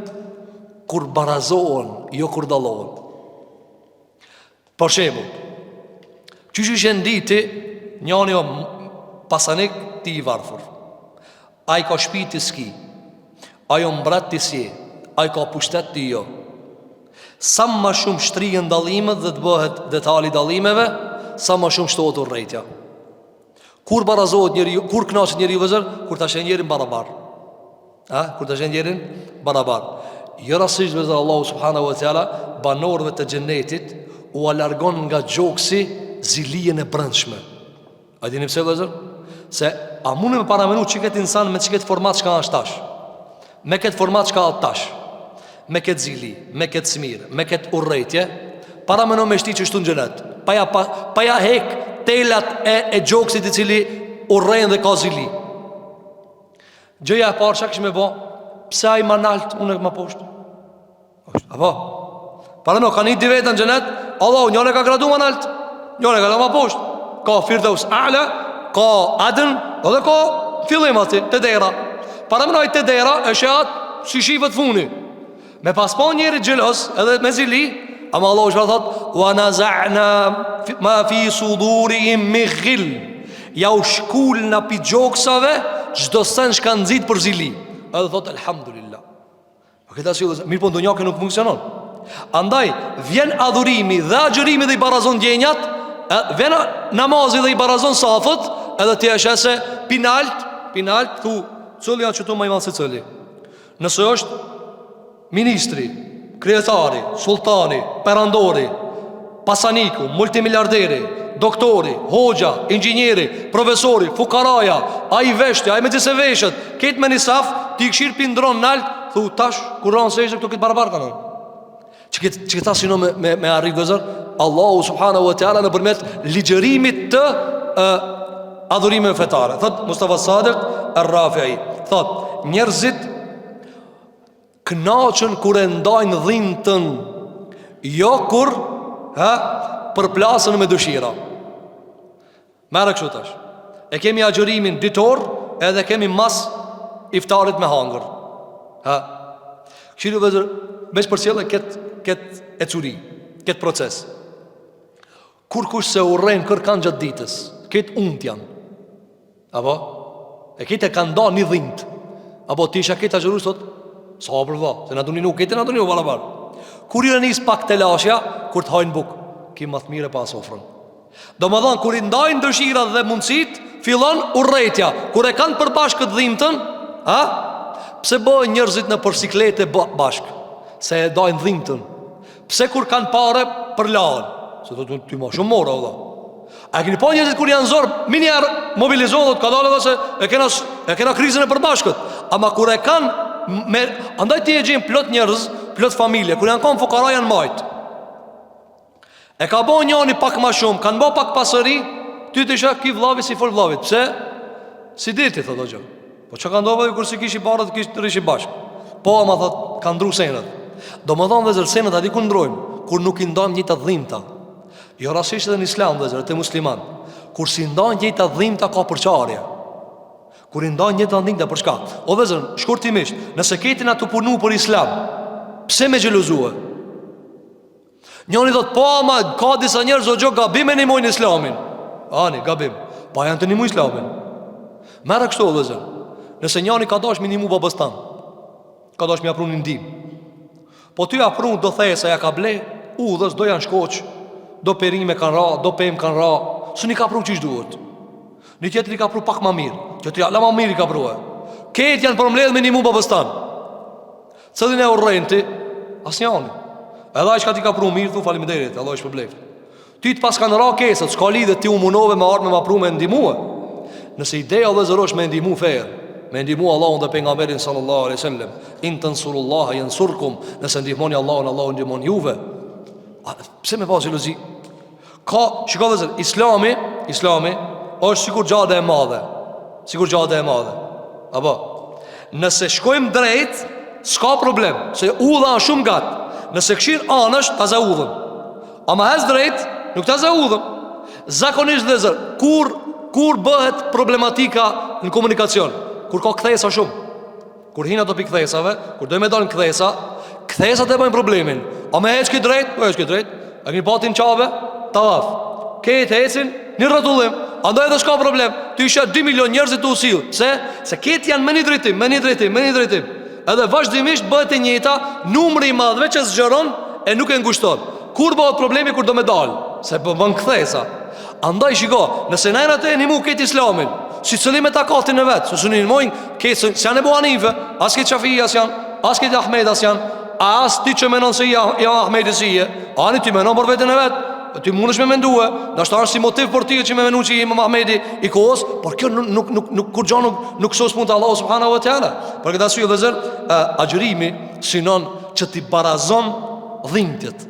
kur barazohen, jo kur dallohen. Për shembull, qysh e ndin ti njani o pasanik ti i varfër. Ai ka shpi ti s'ki. Ai o mbret ti s'je. Ai ka pushtet ti jo. Sa ma shumë shtrihen dallimet dhe të bëhet detali i dallimeve, sa ma shumë shtohet urrejtja. Kur barazohet njeriu, kur kënaqet njeriu vëllezër, kur ta sheh njerin barabar. Ha, kur ta sheh njerin barabar. Jo rastësisht vëllezër Allahu subhanahu wa taala banorëve të xhenetit ua largon nga gjoksi zilinë e brendshme. A dini pse vëllezër? Se a mundem me paramenu që këtë insan me që këtë format çka është tash? Me këtë format çka është tash? Me këtë zili, me këtë smirë, me këtë urrejtje, parameno me shti qështu në xhenet. Pa ja, pa, pa ja hek telat e, e gjoksit i cili urren dhe ka zili. Gjëja e parë çka kish me bo? Pse ai ma nalt, unë ma poshtë? Apo? Parameno, kanë hi dy veta në xhenet, Allahu njërin e ka gradu ma nalt, njërin e ka gradu ma poshtë. Ka Firdaus A'la, ka Adn, edhe ka fillim aty, te dera. Parameno ai te dera, e sheh atë, s'i shifet funi. Me pas pa njeri xheloz, edhe me zili, ama Allahu çfarë thot, wa naza'na ma fi sudurihim min ghil. Ja u shkulna pi gjoksave, çdo sen çka nxit për zili. Edhe thot, elhamdulillah. Po këta si vëllezër, mirëpo n'dunja kjo nuk funksionon. Andaj vjen adhurimi dhe agjërimi dhe i barazon ndjenjat, e, vjen namazi dhe i barazon safët, edhe ti e sheh se pi nalt, pi nalt thu, cili janë qëtu ma i madh se cili. Nëse është ministri, kryetari, sultani, perandori, Pasaniku, multimiliarderi, doktori, hoxha, inxhinieri, profesori, fukaraja, ai veshti, ai me s'e veshet, krejt me një saf, ti i kshyr pi ndron nalt, thu tash, kur ranë sexhde, këto krejt barabar kanë. Që këtë, që këta synon me, me, me arrit vëllezër, Allahu subhanahu wa ta'ala nëpërmjet ligjërimit të e, adhurimeve fetare. Thot Mustafa Sadik, Rafi'i, thot, njerëzit Kënaqen kur e ndajnë dhimtën, jo kur ha, përplasen me dëshira. Merre kështu tash. E kemi agjërimin ditor edhe kemi mas iftarit me hangër. Ha. Kqyre vëllezër, veç përcjelle këtë kët ecuri, këtë proces. Kurkush s'e urren kërkan gjatë ditës, krejt unt janë. Apo? E krejt e kanë nda një dhimt. Apo ti isha krejt agjërues thot, sabër vlla, se na duni nuk krejt na duni barabar. Kur ju nis pak telashja, kur të hajnë buk, ki më të mirë pa sofrën. Domethonë, kur i ndajnë dëshirat dhe mundësit, fillon urrejtja. Kur e kanë përbashkët dhimtën, a? Pse bëhen njerëzit nëpër siklete bashkë? Se e dajnë dhimtën. Pse kur kanë pare përlahen? Se do të ty ma shumë more, vlla. A e keni pa njerëzit kur janë zor, menjëherë mobilizohen dhe të ka dalë edhe se e kena, e kena krizën e përbashkët. Ama kur e kanë, me, andaj ti e gjen plot njerëz, plot familje, kur janë kanë fukara janë majtë. E ka bo njani pak ma shumë, kanë bo pak pasuri, ty të isha ki vllavi s'i fol vllavit. Pse? S'i diti, thotë o gjë. Po çka ka ndodhur kur s'i kishi paret kish rrishi bashk. Po ama thot ka ndru senet. Domethonë vëllezër senet a di kur ndrojnë, kur nuk i ndajmë njëjta dhimta. Jo rastësisht edhe në islam vëllezër, te musliman. Kur s'i ndajnë njëjta dhimta ka përçarje. Kur i ndajnë njëjta dhimta për çka? O vëllezër, shkurtimisht, nëse krejt jena tu punu për islam, pse me xhelozue? Njoni thot, po ama ka disa njerëz o gjo gabim e nimojnë islamin. Ani, gabim. Pa janë tu nimu islamin. Merre kështu o vëllezër. Nëse njani ka dash me nimu babës tan, ka dash me ja pru një ndihmë. Po tu ja pru do thesa ja ka ble, udhës do janë shkoq, do perime kanë ra, do pemë kanë ra, s'un i ka pru qysh duhet. Një tjetër i ka pru pak ma mirë, tjetri ala ma mirë i ka pru e. Krejt janë përmbledh me nimu babës tan. Cilin e urren ti? Asnjanin. Edhe ai çka t'i ka pru mirë, thu faleminderit, Allahu shpërbleft. Ty të paskan ra kesët, s'ka lidhje ti u munove me ardh me ma pru me ndihmue. Nëse ideja vëllezër është me ndihmu fenë, me ndihmu Allahun dhe pejgamberin sallallahu alaihi wasallam, in tansurullaha yansurkum, nëse ndihmoni Allahun, Allahu ndihmon juve. A, pse me pas xhelozi? Ka, shiko vëllezër, Islami, Islami është sikur xhade e madhe. Sikur xhade e madhe. Apo. Nëse shkojmë drejt, s'ka problem, se udha është shumë gat. Nëse kshyr anash, ta zë udhën. Ama hec drejt, nuk ta zë udhën. Zakonisht vëllezër, kur kur bëhet problematika në komunikacion? Kur ka kthesa shumë. Kur hin ato pi kthesave, kur do me dalë në kthesa, kthesat e bëjnë problemin. A me hec ky drejt, po hec ky drejt. A keni pa ti n'Qabe? Tavaf. Krejt hecin një rrotullim. Andaj edhe s'ka problem. Ti sheh 2 milion njerëz tu u sill. Pse? Se krejt janë me një drejtim, me një drejtim, me një drejtim. Edhe vazhdimisht bëhet e njëjta, numri i madh veç e zgjeron e nuk e ngushton. Kur bëhet problemi kur do me dal, se po bën kthesa. Andaj shiko, nëse na jena tu e nimu këtë islamin, secili me takatin e vet, se s'u nimojnë, këtë s'janë Ebu Hanife, as këtë Shafii as janë, as këtë Ahmed as janë, as ti që menon se ja, ja Ahmedi si je, ani ti menon për veten e vet, ti mundesh me mendue, ndoshta është si motiv për ti që me menu që je Imam Ahmedi i kohës, por kjo nuk nuk nuk nuk kurgjo nuk nuk sos punët e Allahu subhanahu wa taala. Për këtë arsye vëllezër, agjërimi synon që t'i barazon dhimbjet.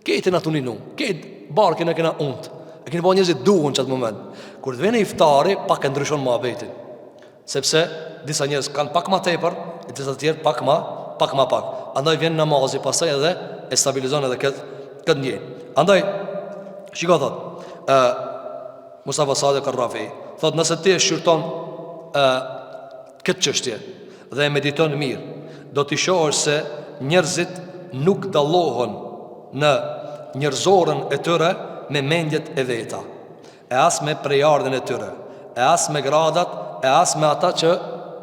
Krejt jena tu ninu, krejt barkin e kena unt. E keni pa njerëzit duhen qatë moment. Kur të vjen iftari, pak e ndryshon muhabetin. Sepse disa njerëz kanë pak ma tepër, e disa të tjerë pak ma, pak ma pak. Andaj vjen namazi pastaj edhe e stabilizon edhe këtë këtë ndjenjë. Andaj shiko thot, ë Mustafa Sadik Ar-Rafi, thot nëse ti e shqyrton ë këtë çështje dhe e mediton mirë, do të shohësh se njerëzit nuk dallohen në njerëzoren e tyre me mendjet e veta. e as me prejardhjen e tyre, e as me gradat, e as me ata që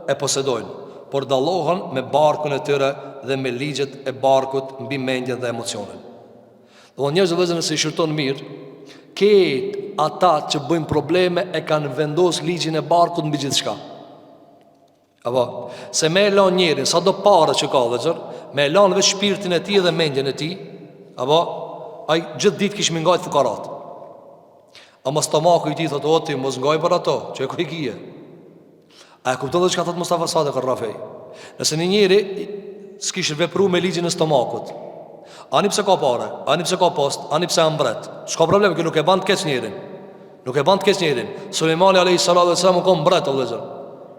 e posedojnë, por dallohen me barkun e tyre dhe me ligjet e barkut mbi mendjen dhe emocionin. Dhe njerëzit vëllezër nëse i shqyrton mirë, krejt ata që bëjnë probleme e kanë vendos ligjin e barkut mbi gjithçka. Apo, se me e lanë njerin, sado pare që ka vëllezër, me e lanë veç shpirtin e tij dhe mendjen e tij, apo, ai gjithë ditë kish me ngajt fukarat. Ama stomaku i tij thotë, o ti, mos ngaj për ato, që e ku i kije. A e kupton dhe çka thotë Mustafa Sadik Ar-Rafij? Nëse një njeri s'kish vepru me ligjin e stomakut, ani pse ka pare, ani pse ka post, ani pse a mbret, s'ka problem, kjo nuk e ban të keq njerin. Nuk e ban të keq njerin. Sulejmani alayhi salatu wasalam u kon mbret o vëllezër.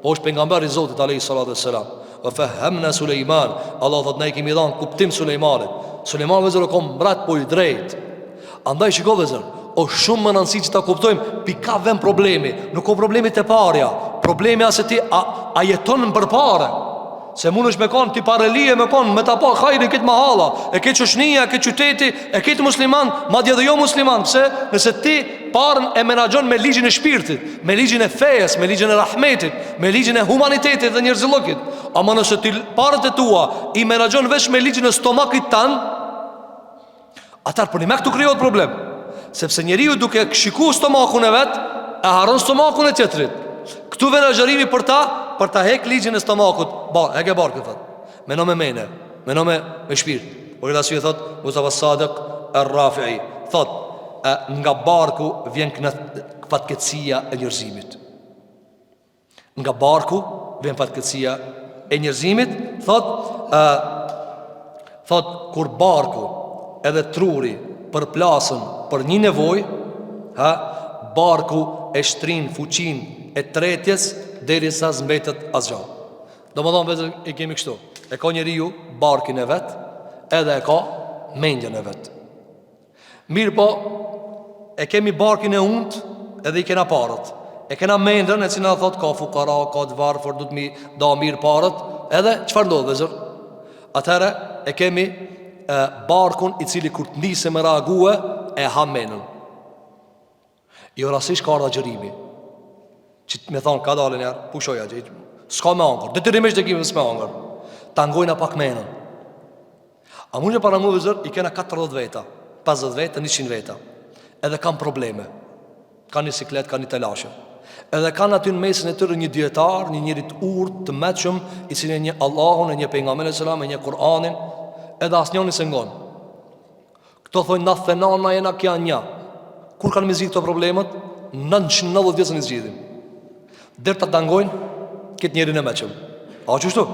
Po është pejgamber i Zotit alayhi salatu wasalam. Wa fahamna Sulejman, Allah thot na i kemi dhënë kuptim Sulejmanit. Sulejmani vëllezër u kon mbret po i drejt. Andaj shiko vëllezër, o shumë me rëndësi që ta kuptojmë pi ka vjen problemi. Nuk o problemi te parja. Problemi a se ti a, a jeton për pare. Se mundesh me kon ti pareli e me kon me ta pa hajrin këtë mahalla, e këtë shoqnia, e këtë qyteti, e këtë musliman, madje edhe jo musliman, pse? Nëse ti parën e menaxhon me ligjin e shpirtit, me ligjin e fesë, me ligjin e rahmetit, me ligjin e humanitetit dhe njerëzillëkit, ama nëse ti parët e tua i menaxhon veç me ligjin e stomakit tan, Atëherë përnjëmend këtu krijohet problem Sepse njeriu duke shiku stomakun e vet E harron stomakun e tjetrit Këtu vjen agjërimi për ta Për ta hek ligjin e stomakut Ba, heke barkun thot Meno me mene Meno me, me shpirt Për këtë arsye thot Mustafa Sadik Er-Rafii Thot e, Nga barku vjen këna fatkeqësia e njerëzimit Nga barku vjen fatkeqësia e njerëzimit, thot ë thot kur barku edhe truri përplasen për një nevojë, ha barku e shtrin fuqinë e tretjes derisa s'mbetet asgjë. Domethonë vëllezër e kemi kështu. E ka njeriu barkin e vet, edhe e ka mendjen e vet. Mirëpo, e kemi barkin e unt edhe i kena paret. E kena mendjen e cila thot ka fukara, ka të varfër, duhet mi da mirë paret. Edhe çfarë ndodh vëllezër? Atëherë e kemi e, barkun i cili kur të nise me reague e ha menën. Jo rastësisht ka ardhë agjërimi Që me thonë, ka dalë njerë, pushoj agjë S'ka me hangër, detyrimisht e kemi me hangër Ta ngojna pak menën A mund që para mu vëllezër, i kena 40 veta 50 veta, 100 veta Edhe kanë probleme Kanë një siklet, kanë një telashe Edhe kanë aty në mesin e tyre një dijetar Një njeri të urtë, të meçëm I cili e njeh Allahun, e njeh pejgamberin alejhi selam, e njeh Kur'anin Edhe asnjoni s'e ngon Këto thojnë 99 jena kja nja Kur kanë me zgjidh këto problemet? 990 vjet s'e zgjidhin Deri ta ngojnë Këtë njerin e meçëm A qështu?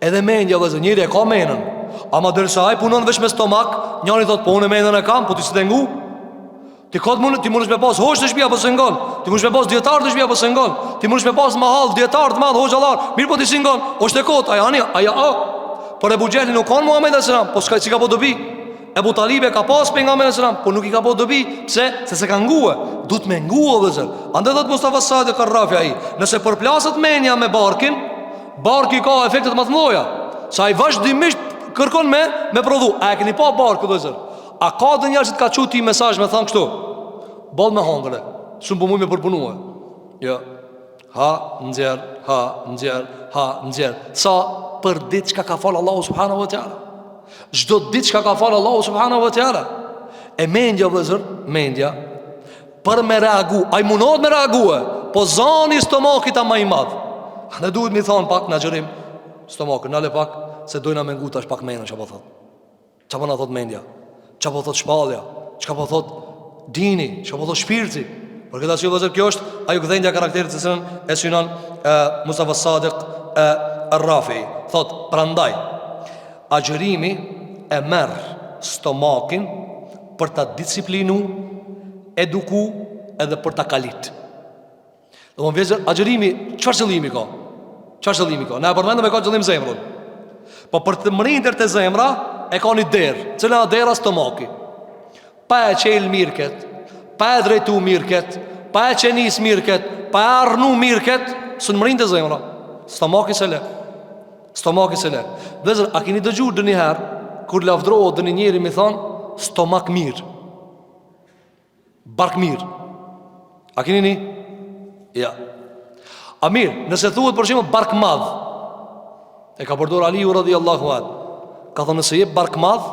Edhe mendja vëllezër, njeri e ka menën Ama derisa ai punon veç me stomak Njani thot, po unë menën e kam, po ti s'e ngu. Ti kot mund ti mundesh me pas hoxhë te shpia po s'e ngon. Ti mundesh me pas dijetar te shpia po s'e ngon. Ti mundesh me pas mahall dijetar të madh hoxhallar, mirëpo ti s'i ngon. Është e kot, ai ani, ai a. Por Ebu Xhehli nuk kon Muhammed alayhis salam, po s'ka s'i ka bo dobi. Ebu Talibi e ka pas pejgamberin alayhis salam, po nuk i ka bo dobi, pse? Se s'e ka ngue. Duhet me ngue vëllazër. Andaj thot Mustafa Sadiq Ar-Rafi'i, nëse përplaset menja me barkin, barki ka efektet më të mëdha. Se ai vazhdimisht kërkon me me prodhu. A e keni pa barkun vëllazër? A ka ndonjëherë që të ka çu ti mesazh me thanë kështu? Boll me hangre, s'un po muj me përpunue. Jo. Ha, nxjerr, ha, nxjerr, ha, nxjerr. Sa për ditë çka ka fal Allahu subhanahu wa taala. Çdo ditë çka ka fal Allahu subhanahu wa taala. E mendja vëllazër, mendja për me reagu, ai munohet me reague, po zani i stomakit a ma i madh. A ne duhet mi thanë pak në agjërim stomakut, nale pak se dojna me ngu tash pak menën çka po thotë. Çka po na thot mendja? Çka po thot shpallja? Çka po thot dini? Çka po thot shpirti? Për këtë arsye vëllazër, kjo është ajo gdhendja e karakterit të cilën e synon e, Mustafa Sadiq e Rafi. Thot, prandaj agjërimi e merr stomakin për ta disiplinu, eduku edhe për ta kalit. Domethënë vëllezër, agjërimi, çfarë qëllimi ka? Çfarë qëllimi ka? Na e përmendëm e ka qëllim zemrën. Po për të mrri deri te zemra, e ka një derë. Cila dera stomaki. Pa e çel mirë ket, pa e drejtu mirë ket, pa e qenis mirë ket, pa e arnu mirë ket, s'un mrrin te zemra. Stomaki s'e le. Stomaki s'e le. Vëllezër, a keni dëgju ndonjëherë, kur lavdrohet ndonjë njeri me thonë, stomak mirë. Bark mirë A keni ni? Ja A mirë, nëse thuhet për shembull bark madh E ka përdor Aliu radiallahu anh Ka thonë nëse je bark madh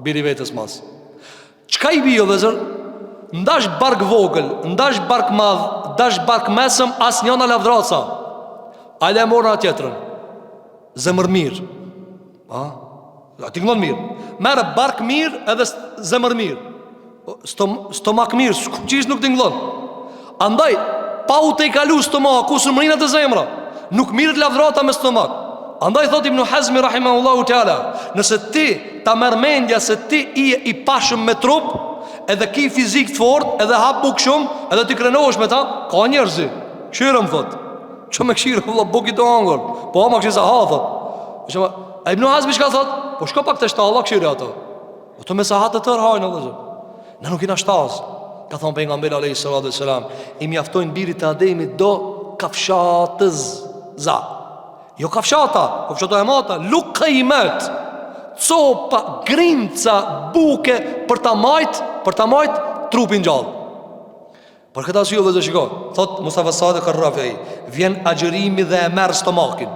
Bjeri vetes mas Çka i bie vëllezër? Ndash bark vogël, ndash bark madh Ndash bark mesëm, asnjëna lavdrat s'a Hajde e morëm tjetrën Zemër mirë A? A tingëllon mirë. Merre bark mirë edhe zemër mirë. Stom, stomak mirë, qysh nuk tingëllon. Andaj, pa u tejkalu stomaku, s'un mrrin te zemra. Nuk mirret lavdrata me stomak. Andaj thot Ibn Hazmi rahimahullahu teala, nëse ti ta merr mendja se ti je i pashëm me trup, edhe ki fizik të fort, edhe ha bukë shumë, edhe ti krenohesh me ta, ka njerëzi. Kqyre më thot. Ço me kqyr vëlla bukë tu hangër. Po ama kqyr sa ha thot. Shema, a Ibn Hazmi çka thot? Po shko pak te shtalla kqyri ato. Ato me sahat të tërë hajnë vëllazër. Na nuk jena shtaz. Ka thon pejgamberi alayhi salatu wasalam, i mjaftojnë birit të Ademit do kafshatëza. Jo kafshata, kafshata e mata, lukejmet. Copa, grimca, buke për ta majt, për ta majt trupin gjallë. Për këtë arsye vëllezër shiko, thot Mustafa Sadik Ar-Rafi'i, vjen agjërimi dhe e merr stomakin.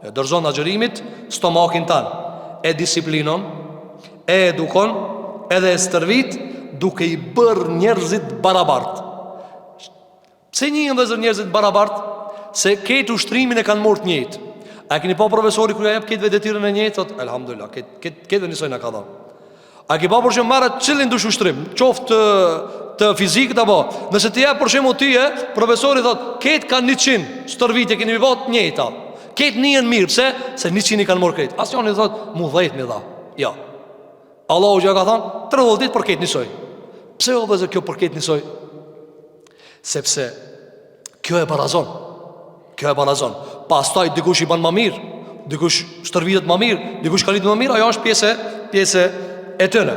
E dorëzon agjërimit stomakin tan. E disiplinon, e edukon, edhe e stërvit duke i bërë njerëzit barabart. Pse njihen vëllezër njerëzit barabart? Se këtë ushtrimin e kanë marrë të njëjtë. A e keni pa profesori kur ja jep krejtve detyrën e njëjtë, thot elhamdulillah, këtë këtë krejtve njësoj na ka dhënë. A ke pa për shembull merre cilin dush ushtrim, qoftë të, të fizikët apo, nëse ti jep për shembull ti e, profesori thot, krejt kanë 100, stërvitje keni mi ba të njëjta. Krejt nihen mirë, pse? Se 100 i kanë marrë krejt. Asnjëri thot, mu 10 mi dha. Jo. Allahu që ka thon, 30 ditë për krejt njësoj. Pse o vëllezër kjo për krejt njësoj? Sepse kjo e barazon. Kjo e barazon. Pastaj dikush i ban ma mirë, dikush stërvitet ma mirë, dikush kalitet ma mirë, ajo është pjesë pjesë e tyne.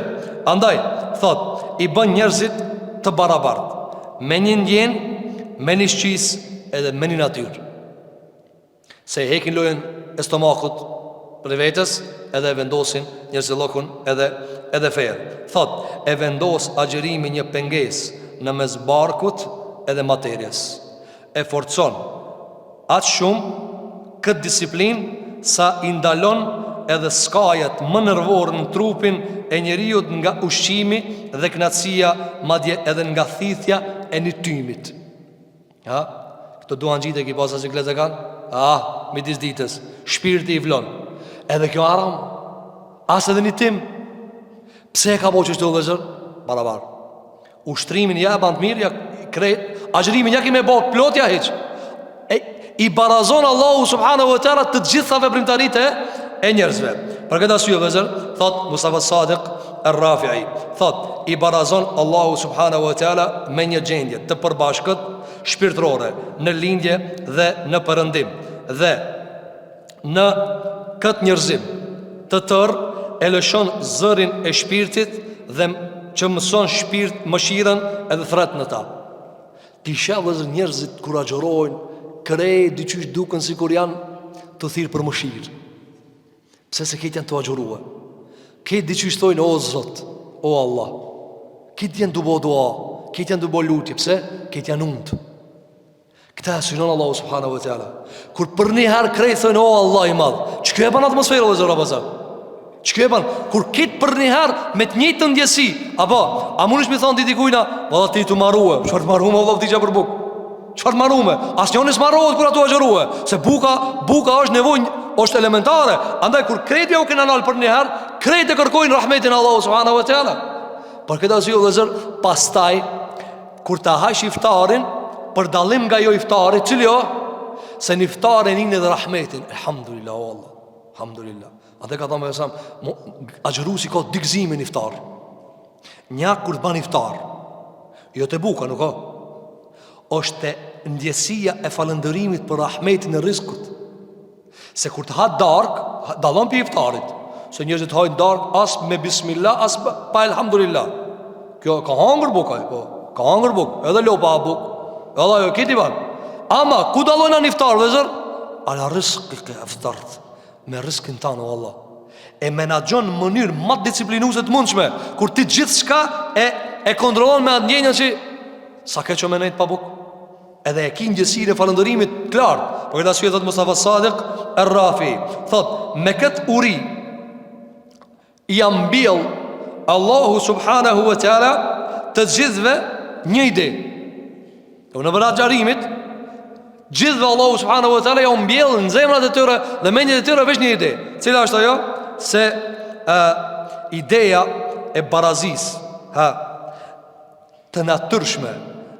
Andaj thot, i bën njerëzit të barabartë me një ndjenjë, me një shqisë edhe me një natyrë. Se e hekin lojën e stomakut prej vetes edhe e vendosin njerëzillëkun edhe, edhe fenë. Thot, e vendos agjërimi një pengesë në mes barkut edhe materies. E forcon aq shumë këtë disiplinë sa i ndalon edhe skajet më nervore në trupin e njeriut nga ushqimi dhe kënaqësia madje edhe nga thithja e një tymit. Ha? Këto duhanxhitë e ki pa sa siklet e kanë? Ah, midis ditës Shpirti i vlon Edhe kjo haram As edhe një tym Pse e ka bo qështu vëllezër? Barabar Ushtrimin ja e ban të mirë Ja krejt Agjërimin ja ki me bo plot ja hiq e, I barazon Allahu subhanahu wa taala të gjitha veprimtaritë e, e njerëzve Për këtë arsye vëllezër Thot Mustafa Sadiq. Er-Rafi'i Thot, i barazon Allahu subhanahu wa taala me një gjendje të përbashkët shpirtërore në lindje dhe në perëndim dhe në këtë njerëzim të tërë e lëshon zërin e shpirtit dhe që mëson shpirt mëshirën edhe thret në ta. Ti sheh vëllezër njerëzit kur agjërojnë, krejt diqysh duken sikur janë tu thirrë për mëshirë. Pse se krejt janë tu agjërue? Krejt diqysh thojnë, o Zot, o Allah. Krejt janë tu bo dua, krejt janë tu bo lutje, pse? Krejt janë untë. Këta e synon Allahu subhanahu wa taala. Kur për një herë krejt thojnë, o Allah i madh. Qekjo e ban atmosferë, vëllezër, Ramazan? Qekjo e ban? Kur krejt për një herë me të njëjtën ndjesi, apo, a mundesh mi thonë ti dikujna, valla ti tu marrue, çfarë të marrume, valla vdiqa për bukë. Çfarë të marrume? Asnjoni s'marrohet kur a tu agjërue Se buka, buka është nevojë, është elementare Andaj kur krejt jau kena nalë për njëherë Krejt e kërkojnë rahmetin Allahu subhanahu wa taala Për këtë arsye vëllezër, pastaj Kur ta hajsh iftarin Për dallim nga jo iftari, cili o? Se në iftar e nin edhe rahmetin Elhamdulillah, o Allah Alhamdulillah Andaj ka thanë alejhi selam Agjërusi ka dy gëzime në iftar Nja kur të ban iftar Jo te buka, nuk o është te ndjesia e falënderimit për rahmetin e rizkut. Se kur të ha darkë, dallon pi iftarit. Se njerëzit hajnë darkë as me bismillah, as pa elhamdulillah. Kjo ka hangër bukë, po, ka hangër bukë, edhe lopa ha bukë, edhe ajo kiti ban. Ama, ku dallojna në iftar, vëllezër? Ala rizkike eftart, me rizkin tanë, o Allah. E menaxhon në mënyrë më disiplinuse të mundshme, kur ti gjithçka e, e kontrollon me atë ndjenjën që Sa keq o me nejt pa buk Edhe e ki ndjesinë e falënderimit të lartë Për këtë arsye thot Mustafa Sadik Er-Rafi Thot me këtë uri Ia mbjell Allahu subhanahu wa ta'ala Të gjithve një ide Në në agjërimit Gjithve Allahu subhanahu wa ta'ala Jau mbjell në zemrat e tyre Dhe mendjet e tyre veç një ide Cila është ajo? Se e, ideja e barazisë Ha të natyrshme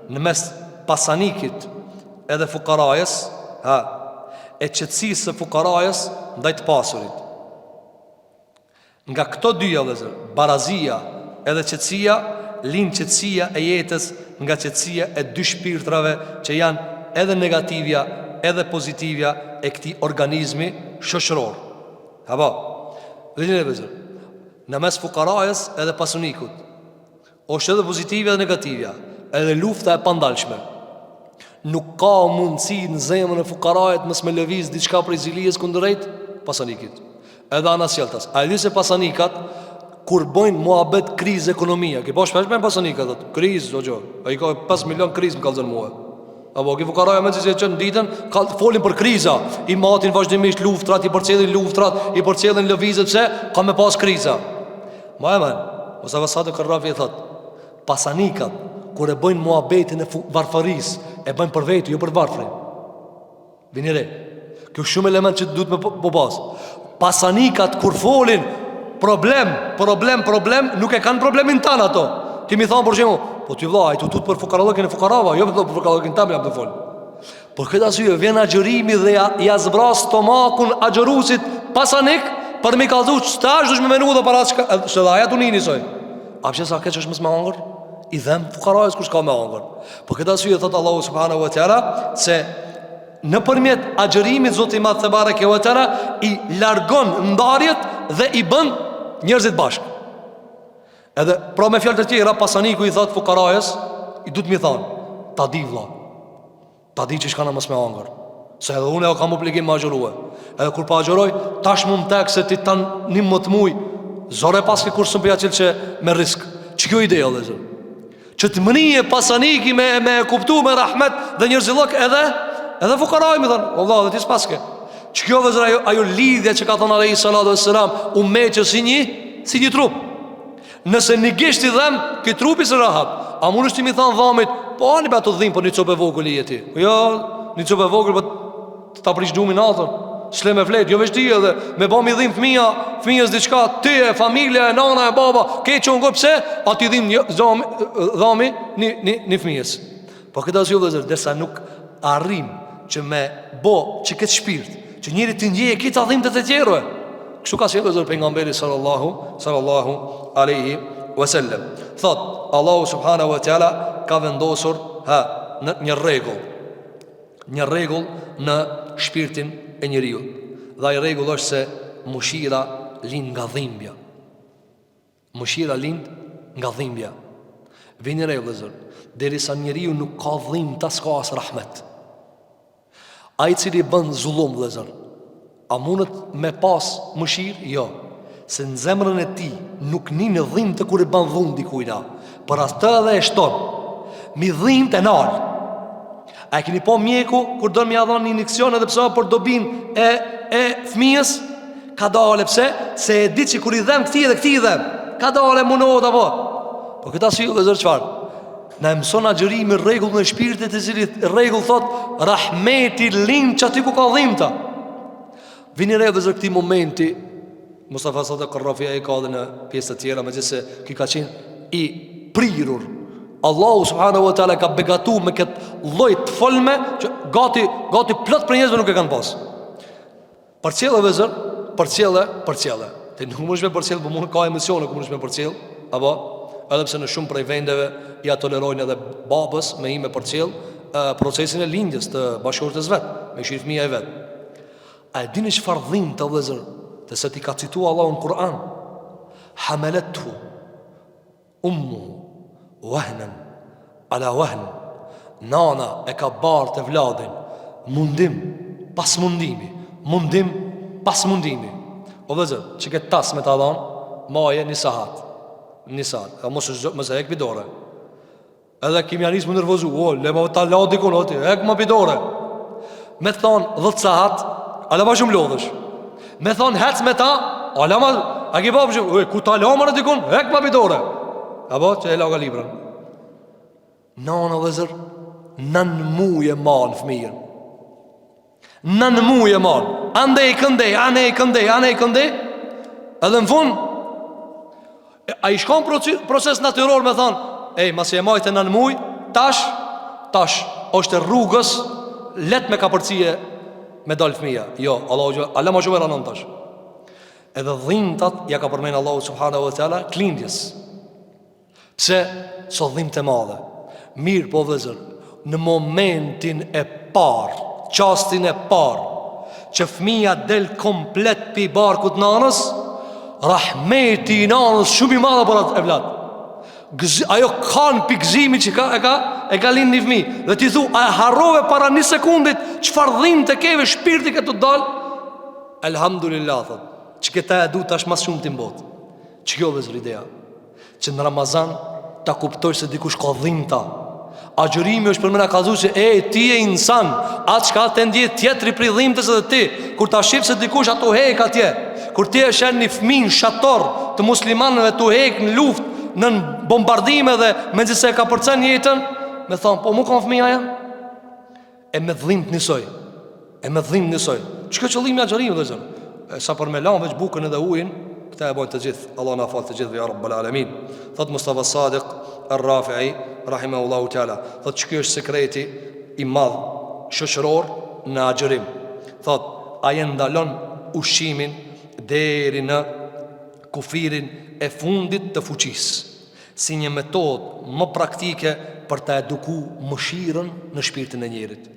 në mes pasanikit edhe fukarajës, ha, e qetësisë së fukarajës ndaj të pasurit. Nga këto dyja vëllezër, barazia edhe qetësia, lind qetësia e jetës nga qetësia e dy shpirtrave që janë edhe negativja edhe pozitivja e këtij organizmi shoqëror. Apo, vëllezër, në mes fukarajës edhe pasanikut, Është edhe pozitivja dhe negativja, edhe lufta e pandalshme. Nuk ka mundësi në zemrën e fukarajt mos me lëviz diçka prej zilijës kundrejt pasanikit. Edhe anasjelltas. A e di se pasanikat kur bëjnë muhabet krizë ekonomia, ke pa shpesh bëjnë pasanikat thotë, krizë o gjë. Ai ka 5 milion krizë më kallzon mua. Apo ki fukaraja me që që në ditën ka, Folin për kriza I matin vazhdimisht luftrat I përcjellin luftrat I përcjellin lëvizjet pse Ka me pas kriza Ma e men Mustafa Sadik Er-Rafi thot Pasanikat Kur e bëjnë muhabetin e varfërisë E bëjnë për veti, jo për varfrin Vini re Kjo shumë element që duhet me po, po pas Pasanikat kur folin Problem, problem, problem Nuk e kanë problemin tanë ato Ti mi thonë për shembull Po ti vlla, ai tu tut për fukarallëkin e fukarava Jo për fukarallëkin tanë jam tu fol Për këtë arsye vjen agjërimi dhe ja, ja zbras stomakun agjërusit pasanik për mi kallzu që tash dush me menu dhe para çka se dhe aja tu ni njësoj. A pse sa keq është mos me hangër? I dhem fukarajës kur s'ka me hangër. Për këtë arsye thot Allahu subhanahu wa taala se nëpërmjet agjërimit Zoti i Madh tebareke ve teala i largon ndarjet dhe i bën njerëzit bashkë. Edhe pra me fjalë të tjera pasaniku i thot fukarajës, i duhet mi thon, ta di vlla. Ta di që shka në mos me hangër Se edhe unë e kam obligim me agjërue Edhe kur pa agjëroj Tash mu më tek se ti tan një më të muj Zore paske kur s'më përja që me risk Që kjo ide, vëllezër Që të mënije pasaniki me, me e kuptu me rahmet dhe njerëzillëk edhe Edhe fukaraj me thonë O vlla dhe ti s'paske Që kjo vëllezër ajo, ajo lidhja që ka thonë alejhi salatu ve selam U meqë si një, si një trup Nëse një gisht i dhem, ky trupi s'ë rahat. A mundesh ti mi thanë dhamit, po ani be ato dhim, po një copë e vogël i jeti. Jo, një copë e vogël, po ta prish gjumin natën. S'le me flet, jo veç ti edhe, me ba mi dhim fëmija, fëmijës diçka, ti e familja e nana e baba, ke që unë pse, a ti dhim një, dhami, dhami një, një, një fëmijës. Po këtë arsye vëllezër, derisa nuk arrim që me bo që këtë shpirt, që njeri të ndjeje këta dhimtë të tjerëve. Kështu ka sjellë vëllezër pejgamberi sallallahu sallallahu alaihi wasallam. Thot Allahu subhanahu wa taala ka vendosur ha në një rregull. Një rregull në shpirtin e njeriut. Dhe ai rregull është se mëshira lind nga dhimbja. Mëshira lind nga dhimbja. Vini re vëllezër, derisa njeriu nuk ka dhimta s'ka as rahmet. Ai i cili bën zullum vëllezër, a mundet me pas mëshirë? Jo. Se në zemrën e tij nuk nin dhimtë kur i bën dhunë dikujna. Për atë edhe e shton. Mi dhimtë e nal. A e keni pa mjeku kur don me ia dhon një injeksion edhe pse për dobin e e fëmijës? Kadale pse? Se e di që kur i dhem këtij edhe këtij i dhem. Kadale munohet apo? Po këtë arsye vëllezër çfarë? Na e mëson agjërimi rregullin e shpirtit i cili rregull thot rahmeti lind qaty ku ka dhimta. Vini re vëllezër këtij momenti Mustafa Sadik Rrafii e ka dhe në pjesë të tjera megjithëse ky ka qenë i prirur Allahu subhanahu wa taala ka begatu me këtë lloj të folme që gati gati plot prej njerëzve nuk e kanë pas. Përcjelle vëllezër, përcjelle, përcjelle. Ti nuk mundesh me përcjell, po mund ka emocione ku mundesh me përcjell, apo edhe pse në shumë prej vendeve ja tolerojnë edhe babës me hi me përcjell procesin e lindjes të bashkëshortes vet, me kqyr fëmija i vet. A e dini çfarë dhimte vëllezër, të se t'i ka citu Allahu në Kur'an? Hamelethu Ummuhu wahnan ala wahn Nana e ka bartë evladin Mundim pas mundimi Mundim pas mundimi O vëllezër, që këtë tas me ta dhanë Maje një sahat Një sahat Ka mos, mos e hek pi dore Edhe kemi ja nis m'u nervozu O, le ma ta la dikun, o ti Hek ma pi dore Me të thonë, dhetë sahat Ala ma shumë lodhesh Me thonë, hec me ta Ala ma, a ki pa për e, ku ta la më në dikun Hek ma pi dore Apo, që e laga librën Nana vëllezër Nan muj e man fëmijën Nan muj e man Andej, këndej, anej, këndej, anej, këndej Edhe në fund A i shkon proces natyror me thonë Ej, masi e majte nan muj Tash, tash, është e rrugës Let me kapërcie Me dal fëmija Jo, Allahu xhel, ala ma shumë e ranon tash Edhe dhimtat Ja ka përmen Allahu subhanahu wa ta'ala T'lindjes Pse s'o dhimt e madhe Mirëpo vëllezër Në momentin e parë Çastin e parë Që fëmija del komplet pi barkut nanës Rahmeti i nanës shumë i madh për atë evlad Gëzi, Ajo kan pi gëzimi që ka, e ka, e ka lind një fëmi Dhe ti thu, a e harrove para një sekundit Çfarë dhimte keve shpirti ke tu dal Elhamdulillah, thot Që këta e du tash mas shumë ti n'botë Që kjo vëllezër ideja Që në Ramazan ta kuptosh se dikush ka dhimta Agjërimi është për me na kallzu se e, ti je insan Atë çka të ndje tjetri prej dhimtës edhe ti Kur ta shif se dikush a tu hek atje Kur ti e sheh një fmi në shator të muslimanëve tu hek në luft Në bombardime dhe mezi se e ka përcen jetën Me thonë, po mu kanë fëmija jem E me dhimt njësoj E me dhimt njësoj Që kjo qëllimi i agjërimit vëllezër E sa për me lanë veç bukën edhe ujin Këta e bojnë të gjithë Allah na faltë të gjithëve Ja Rabbel Alemin Thot Mustafa Sadiq Ar-Rafi'i Rahimahullahu Teala Thot që kjo është sekreti i madh shoqëror në agjërim Thot ai e ndalon ushqimin deri në kufirin e fundit të fuqisë si një metodë më praktike për ta eduku mëshirën në shpirtin e njerit.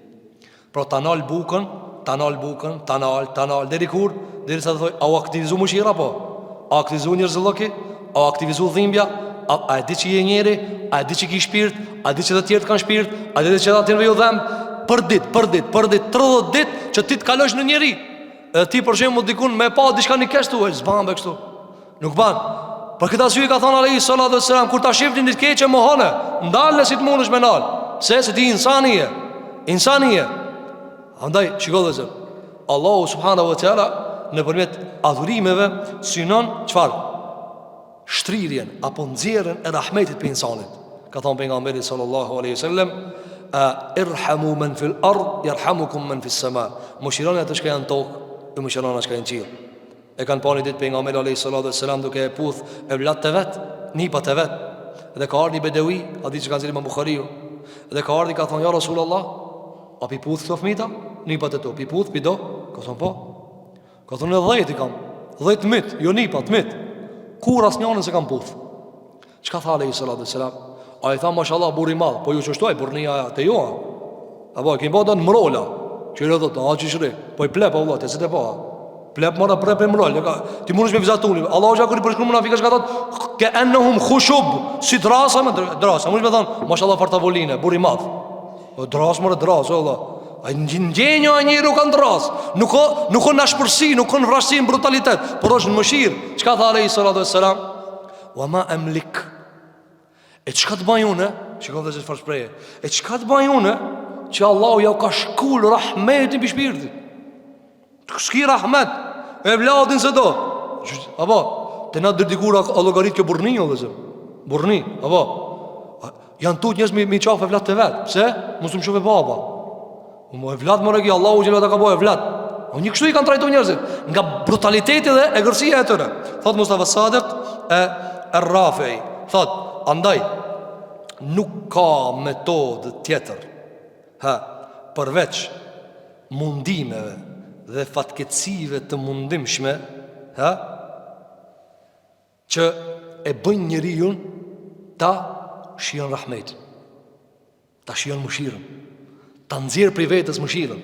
Pra ta nal bukën, ta nal bukën, ta nal, ta nal deri kur? Derisa të thoj, a u aktivizu mëshira po? A aktivizu njerëzillëki? A u aktivizu dhimbja? A, a e di që je njeri? A e di që ki shpirt? A e di që të tjerët kanë shpirt? A e di që të tjerëve ju dhemb? Për dit, për dit, për dit, 30 dit që ti të kalosh në njeri. Edhe ti për shembull dikun me pa diçka një keq thua, s'ban be kështu. Nuk ban. Për këtë arsye ka thënë alejhi salatu selam kur ta shihni një të keqe mohone, ndalne si të mundesh me nal. Se se ti insan je. Insan je. Andaj shiko vëllezër. Allahu subhanahu wa taala nëpërmjet adhurimeve synon çfarë? Shtrirjen apo nxjerrjen e rahmetit prej insanit. Ka thënë pejgamberi sallallahu alaihi wasallam, "Irhamu men fil ard, yarhamukum men fis sama." Mëshironi atë çka janë në tokë, ju mëshiron atë çka janë në qiell. E kanë pa një ditë pejgamberin alayhi salatu wasalam duke e puth evlatët e vet, nipat e vet. Dhe ka ardhur një bedewi, hadith që ka nxjerrë Imam Buhariu. Dhe ka ardhur ka thonë ja Rasulullah, a pi puth këto fëmijta? Nipat e tu, pi puth, pi do? Ka thonë po. Ka thonë edhe 10 i kam. 10 mit, jo nipa, të mit. Kurrë asnjënën s'e kam puth. Çka tha alejhi salatu ve selam? Ai tha mashallah burr i madh, po ju qështu ai burrnia te ju. A po kemi bërë mrola. Që do të thotë, a qysh Po i plep valla, ti s'e pa. Plep mora prep e mrol, ka ti mundesh me vizatu. Allahu ja kur i përshkruan munafikët çka thot, ke ennehum khushub, si drasa me drasa. Mundesh me thon, mashallah far tavoline, burr i madh. Po dras more dras, o valla. Ai ndjenja e njeriu kanë dras. Nuk ka nuk ka n'ashpërsi, nuk ka n'vrazhdësi, brutalitet, por është në mëshirë. Çka tha alejhi salatu ve selam? Wa ma emlik E çka të baj une Shiko vëllezër çfarë shprehje E çka të baj une Që Allahu jau ka shkul rahmetin pi shpirtit S'ki rahmet Evladin s'e do Apo Te na deri dikur a llogarit kjo burrni o vëllezër Burrni Apo Janë tut njerëz me, me qafë evlat të vet Pse? Mos më shofe baba Mo evlat more ki Allahu xhele ta ka bo evlat. O një kështu i kanë trajtuar njerëzit nga brutaliteti dhe egërsia e tyre. Thot Mustafa Sadiq e Er-Rafi, thot andaj nuk ka metodë tjetër. Ha, përveç mundimeve dhe fatkeqësive të mundimshme, ha, që e bëjnë njeriun ta shijon rahmetin. Ta shijon mëshirën Ta nxjerr prej vetes mëshirën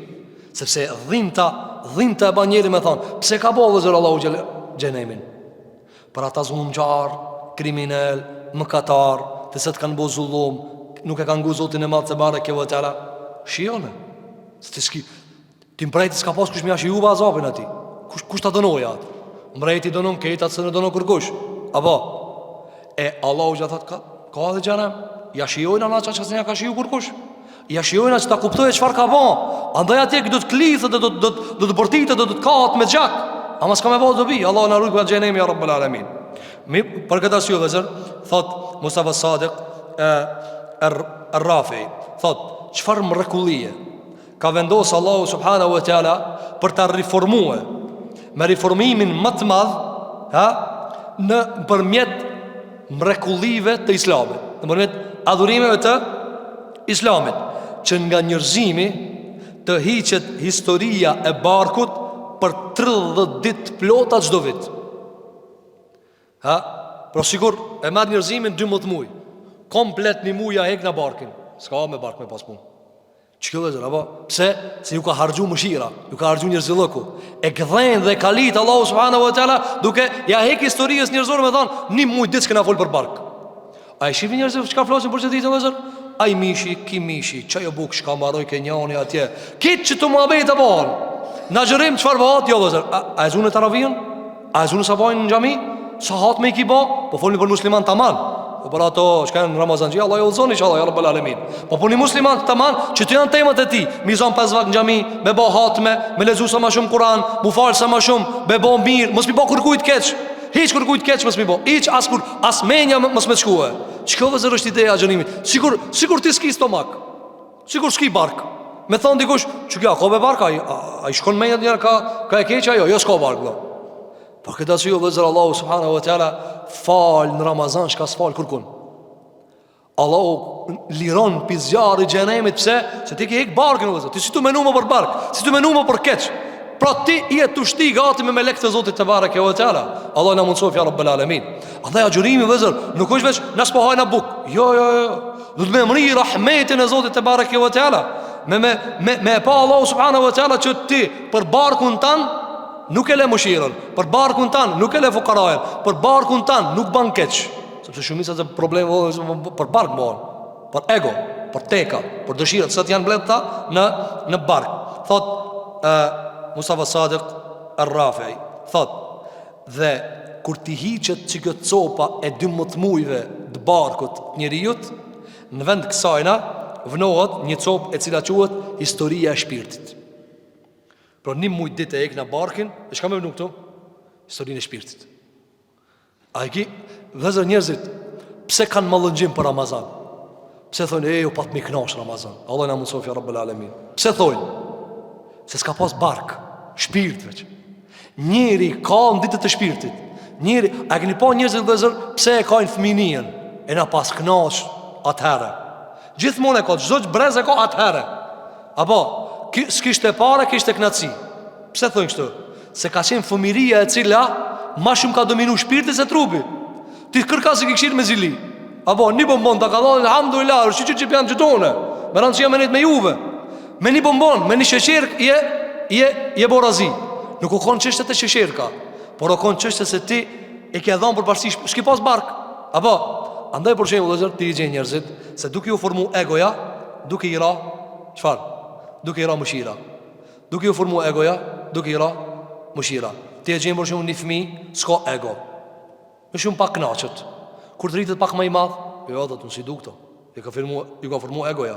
Sepse dhimta, dhimta e ban njerin me thonë Pse ka bo vëllezër Allahu xhele xhenemin Për ata zullumqar, kriminel, mëkatar Të cilët kanë bo zullum Nuk e kanë ngu Zotin e madh tebareke ve teala Shijone Se ti s'ki Ti mbreti s'ka pas kush me ja shiju ba azapin atij Kush, kush ta dënoja atë Mbreti dënon krejt atë s'e dënon kërkush Apo E Allahu që thot ka, ka edhe xhenem Ja shijojnë ana që që s'ja ka shiju kërkush Ja shijojnë që ta kuptojë çfarë ka ba Andaj atje do të klithet dhe do, do, do, do të bërtitet dhe do të kahet me gjak Ama s'ka me ba dobi Allahu na rujt nga xhenemi ja Rabbel Alemin Mi, për këtë arsye vëllezër Thot Mustafa Sadiq e, er, Er-Rafi Thot çfarë mrekullie Ka vendosë Allahu subhanahu wa taala për ta riformue me riformimin më të madh, ha, nëpërmjet mrekullive të Islamit, nëpërmjet adhurimeve të Islamit, që nga njerëzimi të hiqet historia e barkut për 30 ditë plota çdo vit. Ha, pra sikur e merr njerëzimin 12 muaj. Komplet një muaj ja hekna barkin. S'ka me bark me pas punë. Qikjo vëllezër, apo? Pse? Se ju ka harxhu mëshira, ju ka harxhu njerëzillëku. E gdhen dhe kalit Allahu subhanahu wa taala duke ja hek historisë njerëzore me thon, një muj ditë s'kena fol për bark. A e shihni njerëzit çka flasin për çdo ditë vëllezër? Ai mishi, ki mishi, qajo bukë çka maroj ke njani atje. Kit qëto muhabete bëhen. Në agjërim çfarë bëhet jo vëllezër? A, a e zunë taravinë? A e zunë sabajnë në xhami? Sa hatme i ki bo? Po folni për musliman taman Po për ato që janë Ramazan gjë, Allah ju udhëzon inshallah ya rabbal alamin. Po për një musliman taman që të janë temat e tij, mi zon pesë vakt në xhami, me bë hatme, me lexu sa më shumë Kur'an, mu fal sa më shumë, me bë mirë, mos mi bë kërkujt keq. Hiç kërkujt keq mos mi bë. Hiç as kur as menja mos me shkue. Qikjo vëllezër është ideja e agjërimit. Sikur sikur ti s'ki stomak. Sikur s'ki bark. Me thon dikush, që kjo, ka be bark, a, a, a i shkon menja njëherë ka, ka e keqja, jo, jo s'ka bark, vëlla. Për këtë arsye, vëllezër Allahu subhanahu wa taala fal në Ramazan çka s'fal kërkun. Allahu liron pi zjarrit xhenemit pse? Se ti ke hek barkun vëllezër. Ti s'je tu menu më për bark, s'je tu menu më për keq. Pra ti je tu shti gati me melekët e Zotit tebareke ve teala. Allahu na mundsof ja rabbel alamin. Andaj agjërimi vëllezër, nuk është veç na s'po hajna buk. Jo, jo, jo. Do të me mri rahmetin e Zotit tebareke ve teala. Me me me me e pa Allahu subhanahu wa taala që ti për barkun tan nuk e le mëshirën, për barkun tan nuk e le fukarajën, për barkun tan nuk ban keq. Sepse shumica e problemeve vëllezër për bark bëhen, për ego, për teka, për dëshirat, sot janë mbledhta në në bark. Thot ë Mustafa Sadiq Ar-Rafi, thot Dhe kur t'i hiqet qikjo copa e 12 mujve të barkut të njeriut, në vend kësajna vnohet një copë e cila quhet historia e shpirtit. Pra një muj ditë e hekna barkin, e çka me vnu këtu? Historinë e shpirtit. A e ki, vëllezër njerëzit, pse kanë mallëngjim për Ramazan? Pse thonë, e, u pat mi knaq Ramazan. Allah na mundësof ja Rabbel Alemin. Pse thonë? Se s'ka pas bark, shpirt veç. Njeri ka në ditët e shpirtit. Njeri, a keni pa njerëzit vëllezër, pse e kajnë fëminien? E na pas knaq atëherë. Gjithmonë e ka, çdo brez e ka atëherë. Apo, s'kishte pare, kishte knaqësi. Pse thonë kështu? Se ka qenë fëmiria e cila Ma shumë ka dominu shpirti se trupi Ti kërka s'i ki kqyrë me zili Apo, një bombon ta ka dhënë, alhamdulillah, shyqyr që p'jam qëtone Me rëndësi me nejtë me juve Me një bombon, me një sheqer, je, je, je bo razi Nuk u konë çështje te sheqerka Por u konë çështje se ti e ke dhënë përparësi, s'ki pas bark Apo, andaj për shembull, vëllezër, ti i gjen njerëzit Se duke ju formu egoja, duke i ra, çfarë? Duke i ra mëshira Duke ju formu egoja, duke i ra mëshira Ti e gjen për shembull një fëmi, s'ka ego Me shumë pak knaqet Kur të rritet pak më i madh Jo, do të në si du këto Ju ka formu, ju ka formu egoja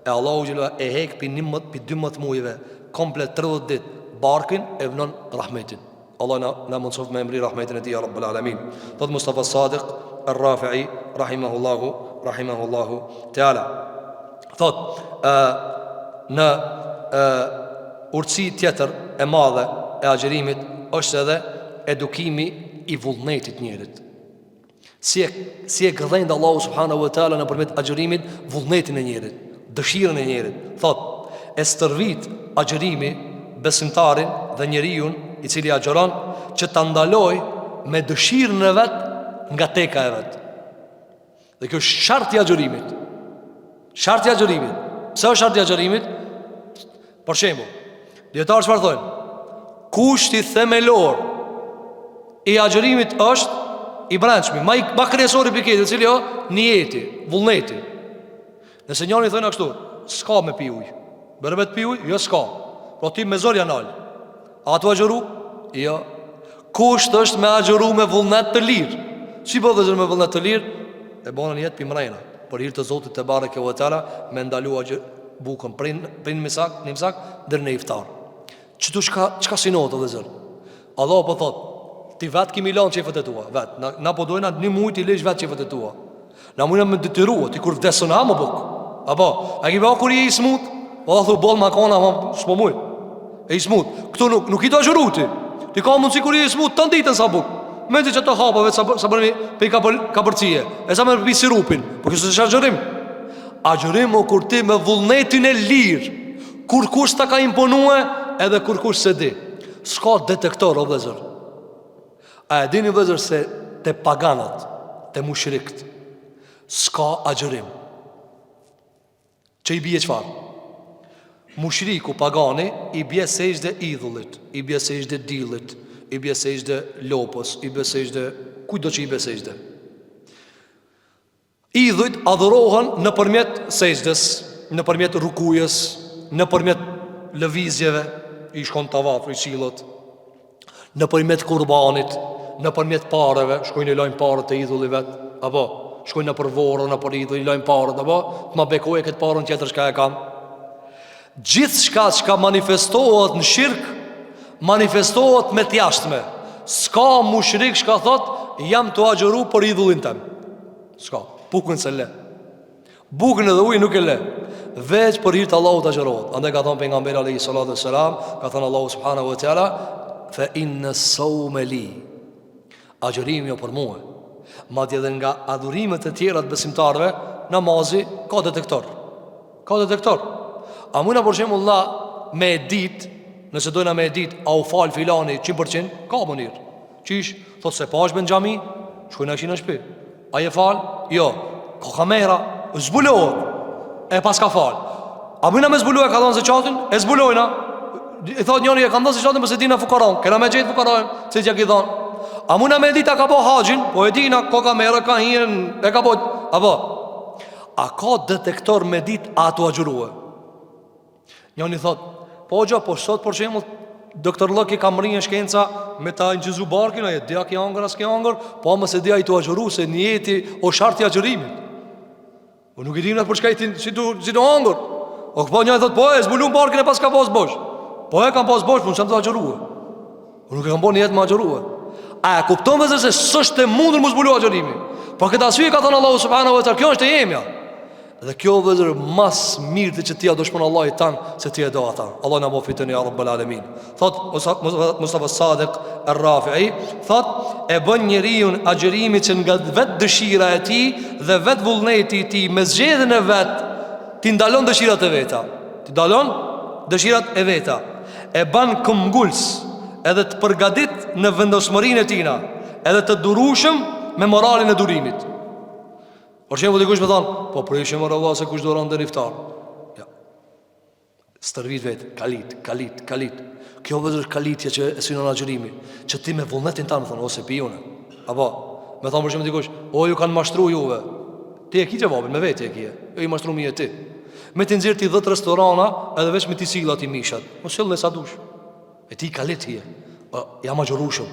E Allahu xhele e hek pi, 11, pi 12 mujve Komplet 30 dit Barkin e vnon rahmetin Allah na, na mundësoftë me mrri rahmetin e tij Ja Rabbel Alemin Thot Mustafa Sadiq Rafi'i Rahimahullahu Rahimahullahu Teala Thot e, Në e, Urtësi tjetër e madhe e agjërimit është edhe edukimi i vullnetit njerit. Si e, si e gdhend Allahu subhanahu wa taala nëpërmjet agjërimit vullnetin e njerit, dëshirën e njerit. Thot, e stërvit agjërimi besimtarin dhe njeriun i cili agjëron që ta ndaloj me dëshirën e vet nga teka e vet. Dhe kjo është shart i agjërimit. Shart i agjërimit. Pse është shart i agjërimit? Për shembull, dijetarët çfarë thonë? Kushti themelor i agjërimit është i brendshmi, ma, i, ma kryesori prej krejt, i cili o nijeti, vullneti. Nëse njëri i thonë kështu, s'ka me pi ujë. Bëre me të pi ujë? Jo s'ka. Po ti me zor ja nal. A tu agjëru? Jo. Kusht është me agjëru me vullnet të lirë. Si bëhet vëllezër me vullnet të lirë? E bona nijet pi mrena. Për hir të Zotit tebareke ve teala me ndalu agjë bukën prej prej n'imsak, n'imsak deri në iftar. Qëtu çka çka synohet vëllezër? Allah po thot, ti vet ki me i lan qefet e tua, vet. Na, na po dojna një muj t'i lesh vet qefet e tua. Na mujna me detyru, ti kur vdes s'un ha mo buk. Apo, a ki pa kur je i smut? Po thu boll ma kona, ma s'po muj. E i smut. Këtu nuk nuk je tu agjëru ti. Ti ka mundsi kur je i smut tan ditën s'ha buk. Mezi që të hapa vetë sa sa bëni pe ka ka përcije. E sa më pi sirupin. Po kjo s'është agjërim. Agjërim o kur ti me vullnetin e lirë, kurkush ta ka imponue edhe kurkush s'e di. S'ka detektor o vëllezër. A e dini vëllezër se te paganët, te mushrikt, s'ka agjërim. Që i bie çfarë? Mushriku pagani i bie sexhde idhullit, i bie sexhde dillit, i bie sexhde lopës, i bie sexhde kujtdo që i bie sexhde. Idhujt adhurohen nëpërmjet sexhdes, nëpërmjet rukujës, nëpërmjet lëvizjeve, i shkon tavaf, i sillet, nëpërmjet kurbanit, nëpërmjet pareve, shkojnë i lajnë paret te idhulli vet, apo, shkojnë nëpër vorre, nëpër idhull, i lajnë paret, apo, të ma bekoje këtë parën tjetër çka e kam. Gjithçka çka manifestohet në shirk, manifestohet me t'jashtme. S'ka mushrik çka thot, jam tu agjëru për idhullin tem. S'ka, bukën s'e le. Bukën edhe ujin nuk e le. Veç për hir të Allahut agjërohet. Andaj ka thonë pejgamberi alayhi salatu selam, ka thonë Allahu subhanahu wa taala, fa inna sawma li. Agjërimi o për mua. Madje edhe nga adhurimet e tjera të besimtarëve, namazi ka detektor. Ka detektor. A mujna për shembull na me e dit, nëse dojna me e dit, a u fal filani 100%, ka mënyrë. Qysh, thot s'e pash be n'xhami, shkojna e në shpi. A je fal? Jo. Ka kamera, zbulohet. E paska fal. A mujna me zbulu e ka dhënë zeqatin? E zbulojna. I thot njëri e kam dhënë zeqatin, po s'e dina fukaron. Kena me gjetë fukaron, se t'ja ki dhënë. A mujna me ditë a ka bo haxhin? Po e dina, ka kamera, ka hinë, e ka bo... Apo, a ka detektor me ditë a tu agjërue? Njoni thot, po gjo, po sot për shembull doktor Lëki ka mrri shkenca me ta inçizu barkin, a e di a ki hangër, a s'ki hangër, po ama s'e di a je tu agjëru, se nijeti o shart i agjërimit. Po nuk e dim për çka i tin, si tu, si tu hangër. O këpo njoni thot, po e zbulum barkin e paska pas bosh. Po e kam pas bosh, po s'jam tu agjërue. Po nuk e kam bo nijet me agjërue. A e kupton vëllezër se s'është e mundur mu zbulu agjërimi. Për këtë arsye ka thënë Allahu subhanahu wa taala, kjo është e jemja. Dhe kjo vëllezër ma s'mirti që ti ja dëshmon Allahit tan se ti e do ata. Allah na bëftë fitën ya rabbel alamin. Thot Mustafa Sadiq Ar-Rafi'i, thot e bën njeriun agjërimi që nga vet dëshira e tij dhe vet vullneti i tij me zgjedhjen e vet t'i ndalon dëshirat e veta. T'i ndalon dëshirat e veta. E bën këmbëngulës. edhe të përgadit në vendosmërinë e tina, edhe të durushëm me moralin e durimit. Për shembull dikush me thonë, po prishe more vlla se kush duron deri n'iftar. Ja. Stërvit vetë, kalit, kalit, kalit. Kjo vëllezër është kalitja që e synon agjërimi, që ti me vullnetin tan me thonë, ose pi unë. Apo, me thonë për shembull dikush, o ju kanë mashtru juve. Ti e ki xhevabin, me vete e ki e. Jo i mashtru mi e ti. Me t'i nxjerr ti 10 restorana edhe veç me t'i sill ati mishat. Mos sill sa dush. E ti kalit je. Po jam agjërueshëm.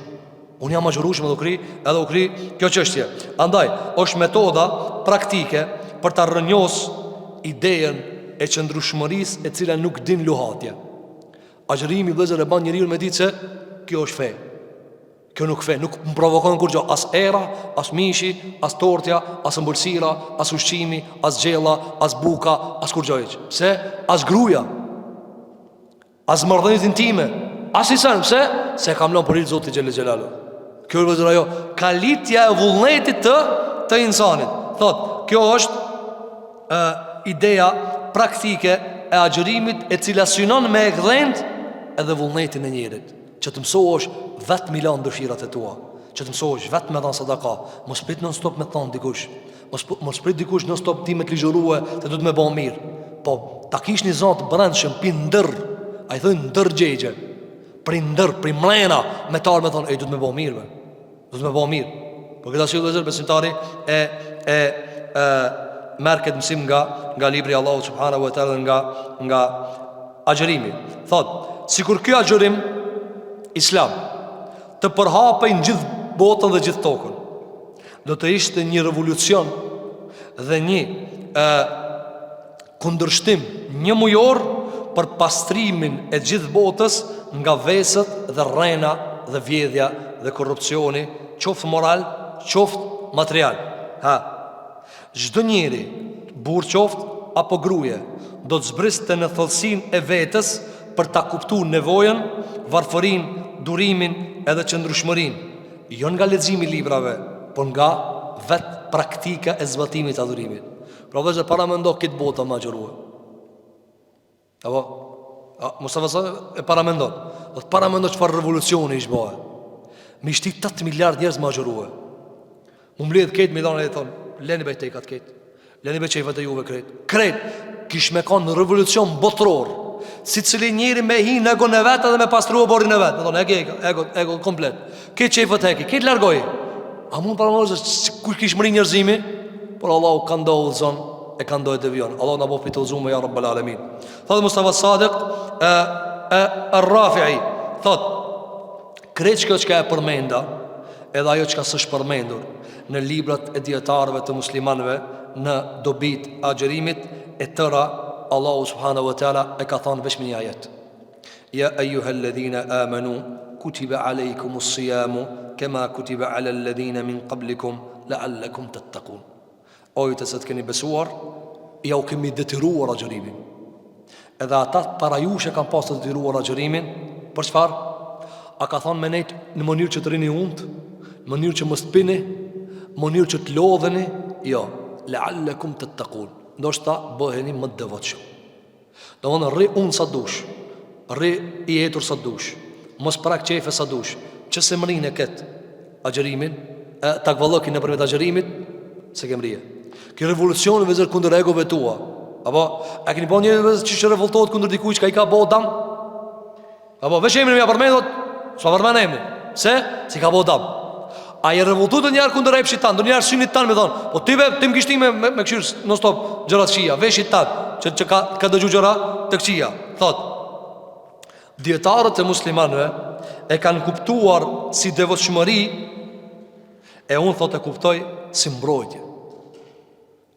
Unë jam agjërueshëm edhe u kry, edhe u kry kjo çështje. Andaj, është metoda praktike për ta rrënjos idejen e qëndrueshmërisë e cila nuk din luhatje. Agjërimi vëllezër e ban njeriun me ditë se kjo është fe. Kjo nuk fe, nuk më provokon kurgjo As era, as mishi, as tortja, as ëmbëlsira, as ushqimi, as gjella, as buka, as kurgjo hiç Pse? As gruja As marrëdhëniet intime, as i sen, pse? Se e kam lënë për hir Zotit xhele xhelaluhu. Kjo është vëllezër ajo kalitja e vullnetit të të insanit. Thot, kjo është e, ideja praktike e agjërimit e cila synon me e gdhend edhe vullnetin e njerit, që të mësohesh vetë m'i lanë dëshirat e tua, që të mësohesh vetë me dhanë sadaka, mos prit non stop me thonë dikush, Mos, mos prit dikush non stop ti me të ligjërue Të duhet me ba mirë Po, ta kish një za të brendshëm Pi ndër A i thojnë ndërgjegje Prej ndër, prej mrena Me tarë me thonë, ej, duhet me ba mirë be. Duhet me ba mirë Po këtë arsye vëllezër besimtari E, e, e Merr këtë mësim nga, nga libri i Allahut Subhanahu wa taala nga, nga agjërimi Thot, sikur ky agjërim Islam Të përhapej në gjithë botën dhe gjithë tokën do të ishte një revolucion dhe një e, kundërshtim një mujor për pastrimin e gjithë botës nga veset dhe rrena dhe vjedhja dhe korrupsioni, qoftë moral, qoftë material. Ha. Çdo njeri, burrë qoftë apo gruje, do të zbriste në thellësinë e vetes për ta kuptuar nevojën, varfërinë, durimin edhe qëndrueshmërinë. Jo nga leximi i librave, por nga vetë praktika e zbatimit të adhurimit. Pra vëllezër paramendo këtë bota me agjërue. Apo a, Mustafa sa e paramendon. Do të paramendo çfarë revolucioni ish bëhe. Me shti 8 miliard njerëz me agjërue. Mu mbledh krejt me i thonë, leni be tekat krejt. Leni be qejfet e juve krejt. Krejt kish me kanë revolucion botëror. Secili njeri me hi në egon e vet edhe me pastru oborrin e vet. Me thonë ego, ego, ego komplet. Krejt qejfet heki, krejt largoj. A mund paramendo se ku kish mrri njerëzimi? Por Allahu kan do udhëzon e kan do e devijon. Allahu na bëftë të udhëzuar ja Rabbel Alamin. Thotë Mustafa Sadiq e e Rafi'i, thotë krejt kjo çka e përmenda, edhe ajo çka s'është përmendur në librat e dijetarëve të muslimanëve në dobitë e agjërimit e tëra Allahu subhanahu wa taala e ka thënë veç me një ajet. Ja ayyuhalladhina amanu kutiba alaykumus siyamu kama kutiba ala alladhina min qablikum la'allakum tattaqun. O ju të cilët keni besuar, ja u kemi detyruar agjërimin. Edhe ata para jush e kanë pasur të detyruar agjërimin, për çfarë? A ka thonë me nejt në mënyrë që të rrini untë, në mënyrë që mos të pini, në mënyrë që të lodheni? Jo, la'allakum tattaqun. Ndoshta bëheni më të devotshëm. Domethënë rri unt sa dush Rri i etur sa dush Mos prek qejfe sa dush Që s'e mrrin e këtë agjërimin e, Takvallëkin nëpërmjet agjërimit S'e ke mrri Ky revolucion vëllezër kundër egove tua Apo, a keni pa njeri vëllezër që që revoltohet kundër dikujt Çka i ka bo dam Apo, veç emrin me ja përmend S'ma përmend emrin Se, si ka bo dam A je revoltu ndonjëherë kundër epshit tanë Ndonjëherë synit tanë me thonë Po ti be, ti më kishti me, me, me kqyr non stop gjëra të këqija Veshit tanë, që, që ka, ka dëgju gjëra të këqija Thot Dijetarët e muslimanëve E kanë kuptuar si devotshmëri E unë thot e kuptoj si mbrojtje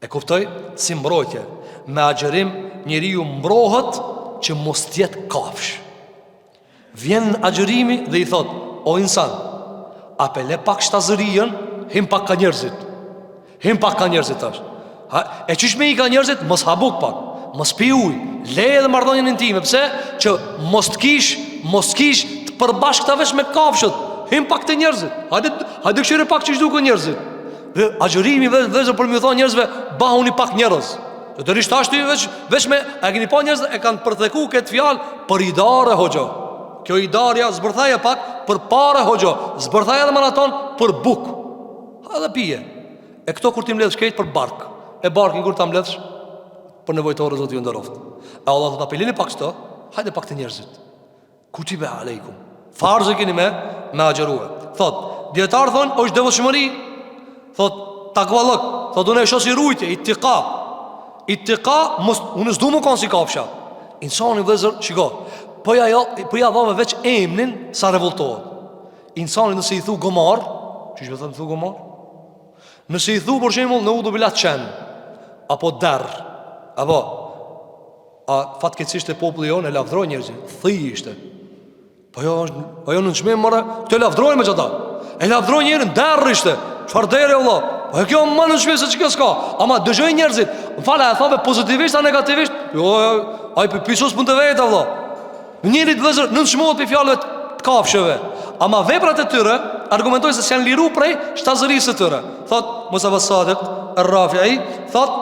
E kuptoj si mbrojtje Me agjërim njeriu mbrohet që mos t'jetë kafshë Vjen agjërimi dhe i thot O insan A pe le pak shtazërinë Hin pak ka njerëzit Hin pak ka njerëzit tash ha, E qysh me hi ka njerëzit Mos ha bukë pak Mos pi ujë Le edhe marrëdhënien intime Pse? Që mos të kish Mos të kish të përbashkëta veç me kafshët Hin pak te njerëzit Hajde, hajde kqyre pak qysh duken njerëzit Dhe agjërimi vëllezër për me ju thonë njerëzve Bahuni pak njerëz Dhe të rishtë ashtu veç, veç me A keni pa njerëz e kanë përtheku këtë fjalë Për idare hoxha. Kjo idarja zbërtheje pak për pare hoxho, zbërtheje edhe maraton për bukë. Edhe pije. E këto kur t'i mbledhsh krejt për bark. E barkin kur ta mbledhsh për nevojtore Zoti ju nderoft. E Allah thotë, a pe lini pak këto? Hajde pak te njerëzit. Kutibe alejkum. Farz e keni me me agjërue. Thot, dijetarët thonë është devotshmëri. Thot, takvallëk. Thot unë e shoh si rujtje, itika. Itika, mos unë s'du me kon si kafsha. Insani vëllezër, shiko. Po ja jo, po ja dhave veç emnin sa revoltohet. Insani nëse i thu gomar, qysh me thënë thu gomar? Nëse i thu për shembull neudhubilah qen apo derr, apo A fatkeqësisht e populli jonë e lavdërojnë njerëzit, thi ishte. Po jo është, po jo nënçmim more, këto e lavdërojnë me çata. E lavdërojnë njerin, derr ishte. Çfarë derri vëlla? Po e kjo më nënçmim se çka s'ka. Ama dëgjojnë njerëzit. Më fal, a e thave pozitivisht a negativisht? Jo, jo, ai po pisos punë të veta vëlla. Njeri vëllezër nënçmohet prej fjalëve të kafshëve. Ama veprat e tyre argumentojnë se s'janë liru prej shtazërisë së tyre. Thot Mustafa Sadiq Rafi'i, thot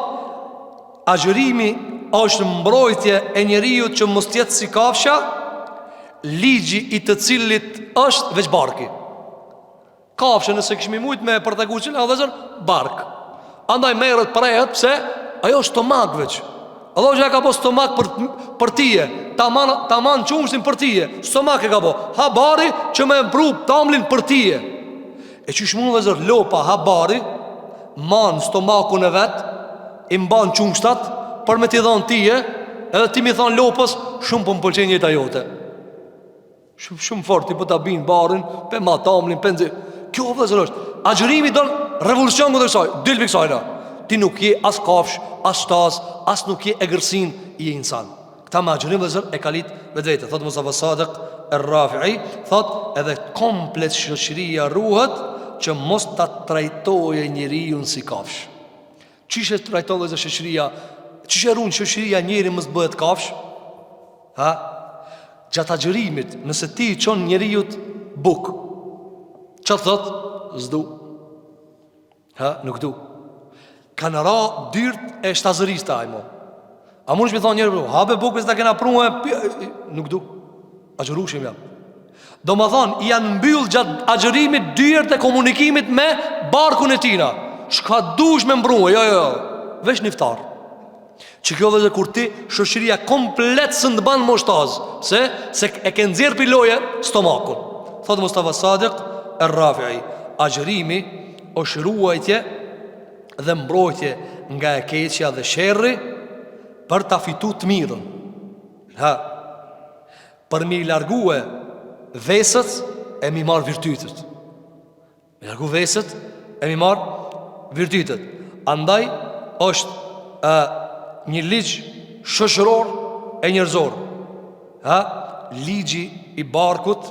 Agjërimi është mbrojtje e njeriut që mos të jetë si kafsha, ligji i të cilit është veç barki. Kafshën nëse kishmi mujt me përtegu cilën vëllezër, bark. Andaj merret prehet pse ajo është stomak veç. Allahu që e ka bo stomak për, për tije Taman, taman qumështin për tije Stomak e ka bo Ha bari që me pru tamlin për tije E qysh mund vëllezër lopa ha bari Man stomakun e vet I mban qumshtat Për me t'i dhonë tije Edhe ti m'i thonë lopës Shumë po më pëlqen jeta jote Shumë, shumë fort ti po ta bin barin Pe ma tamlin, pe nxi Kjo vëllezër është Agjërimi don revolucion kundër kësaj Dil pi kësaj na Ti nuk je as kafsh, as shtaz As nuk je egërsin Je insan Këta me agjërim vëllezër e kalit vetveten Thot Mustafa Sadik Er-Rafi'i Thot edhe komplet shoqëria ruhet Që mos ta trajtoje njeriun si kafsh Qysh e trajton vëllezër shoqëria Qysh e run shoqëria njerin mos të bëhet kafsh Ha Gjatë agjërimit Nëse ti i çon njeriut buk Ça thot S'du Ha, nuk du. Kanë ra dyrt e shtazërisë te ai mo. A mundesh me thonë njeri, ha be bukë se ta kena pru e, nuk du. Agjërushim jam. Domethonë, janë mbyll gjatë agjërimit dyert e komunikimit me barkun e tina. Çka dush me m'pru, jo, jo, jo. Veç n'iftar. Që kjo vëllezër kur ti shoqëria komplet s'un të ban mo shtaz Pse? Se e ke nxjerr pi loje stomakun Thotë Mustafa Sadiq Er-Rafi'i Agjërimi është ruajtje dhe mbrojtje nga e keqja dhe sherri Për ta fitu të mirën Ha Për m'i largue veset e m'i marrë virtytet Me largu veset e m'i marr virtytet Andaj është e, një ligj shoqëror e njerëzor Ha? Ligji i barkut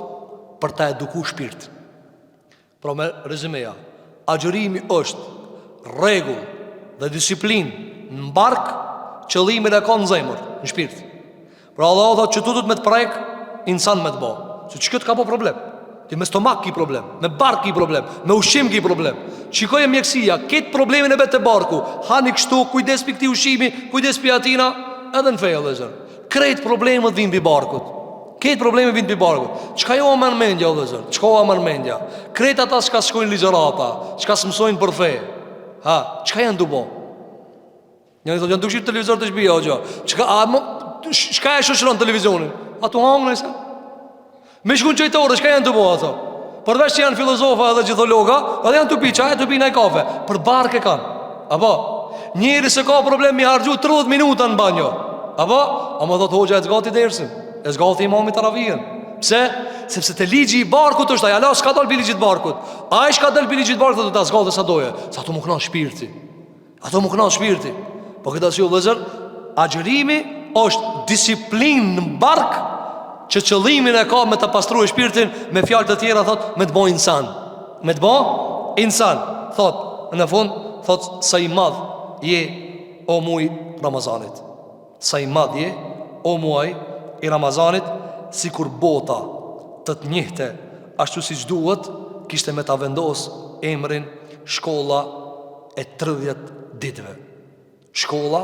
për ta eduku shpirt Pra me rezymeja Agjërimi është rregull dhe disiplinë në bark Qëllimin e ka në zemër, në shpirt Pra Allahu thotë që tu du me të prek Insan me të bo Se që kjo të ka bo problem Ti me stomak ki problem Me bark ki problem Me ushqim ki problem Shikoje mjekësia Këtë problemin e bet te barku Hani kështu Kujdes pi këti ushqimi Kujdes pi atina Edhe në fe vëllezër Krejt problemet vinë pi barkut Krejt problemet vinë pi barkut Çka ju merr mendja vëllezër Çka ju merr mendja Krejt ata çka shkojnë ligjërata Çka s'mësojnë për fe Ha Çka janë tu bo Njëri thotë janë tu kqyr televizor te shpia hoxha. Çka a më çka e shoqëron televizionin? A tu hangër se? Me shku në çajtore, çka janë tu bo ato? Përveç që janë filozofa edhe gjithologa, edhe janë tu pi çaj, tu pi naj kafe. Për bark e kanë. Apo njeri s'e ka problem mi harxhu 30 minuta në banjo. Apo, ama thot hoxha e zgati dersin, e zgati imami taravijen. Pse? Sepse te ligji i barkut është ai, ala s'ka dal pi ligjit barkut. Ai çka dal pi ligjit barkut do ta zgatë sa doje. Sa tu më kënaq shpirti. Ato më kënaq shpirti. Po këtë arsye vëllezër, agjërimi është disiplinë në bark që qëllimin e ka me të pastru shpirtin me fjalë të tjera thot me të bo insan. Me të bo insan. Thot në fund thot sa i madh je o muj Ramazanit. Sa i madh je o muaj i Ramazanit sikur bota të të njihte ashtu siç duhet kishte me ta vendos emrin shkolla e 30 ditëve. Shkolla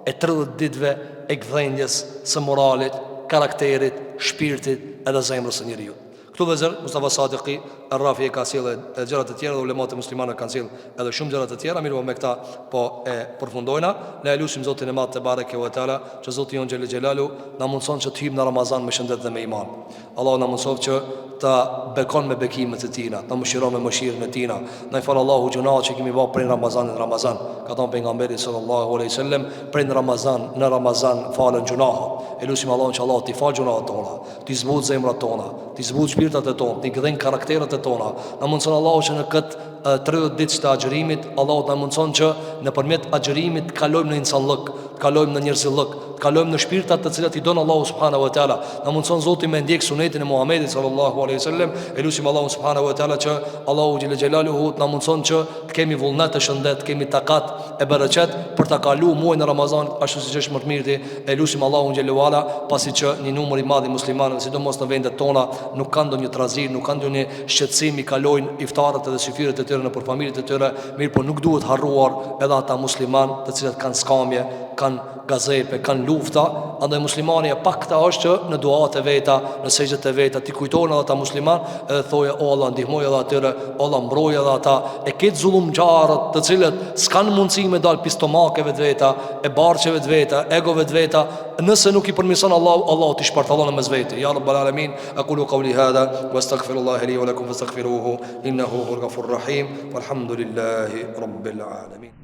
e 30 ditëve e gdhendjes së moralit. karakterit, shpirtit edhe zemrës së njeriut. Këtu vëllezër, Mustafa Sadiki Arrafi e ka sjellë edhe gjëra të tjera dhe ulemat e muslimanëve kanë sjellë edhe shumë gjëra të tjera, mirëpo me këta po e përfundojna. Ne e lusim Zotin e Madh tebareke ve teala që Zoti jonë xhele xhelaluhu na mundson që të hyjmë në Ramazan me shëndet dhe me iman. Allahu na mundësoftë që ta bekon me bekimet e tina, ta mëshiron me mëshirën e tina. Na i fal Allahu gjynahet që kemi ba prej Ramazanit në Ramazan. Ka thënë pejgamberi sallallahu alaihi wasallam, prej Ramazan në Ramazan falen gjynahet. E lusim Allahun që Allahu t'i fal gjynahet tona, t'i zbut zemrat tona, t'i zbut shpirtat e tona, t'i gdhen karakteret e tona. Na mundson Allahu që në këtë 30 ditë të agjërimit, Allahu na mundson që nëpërmjet agjërimit të kalojmë në insanllëk, të kalojmë në njerëzillëk, të kalojmë në shpirtat të cilat i don Allahu subhanahu wa taala. Na mundson Zoti me ndjek sunetin e Muhamedit sallallahu alaihi wasallam, e lusim Allahun subhanahu wa taala që Allahu xhele xhelaluhu të na mundson që të kemi vullnet e shëndet, të kemi takat e bereqet për ta kaluar muajin e Ramazanit ashtu siç është më të mirti. E lusim Allahun xhele ve ala pasi që një numër i madh i muslimanëve, sidomos në vendet tona, nuk kanë ndonjë trazirë, nuk kanë ndonjë shqetësim i kalojnë iftarët edhe syfyret e tyre nëpër familjet e tyre, mirëpo nuk duhet harruar edhe ata muslimanë të cilët kanë skamje, kanë gazepe, kanë lufta, andaj muslimani e pakta është që në duat e veta, në sexhdet e veta, t'i kujton edhe ata musliman, edhe thoje, o Allah, ndihmoj edhe atyre, o Allah, mbroj edhe ata, e këtë zullumqarët të cilët s'kanë mundësi me dalë pi stomakeve të veta, e barqeve të veta, egove të veta, nëse nuk i përmirëson Allahu, Allahu t'i shpartallon në mes veti. Ja Rabbal Alamin, aqulu qawli hadha, wa astaghfirullaha li wa lakum fastaghfiruhu, innahu huwal ghafurur rahim, walhamdulillahi rabbil alamin.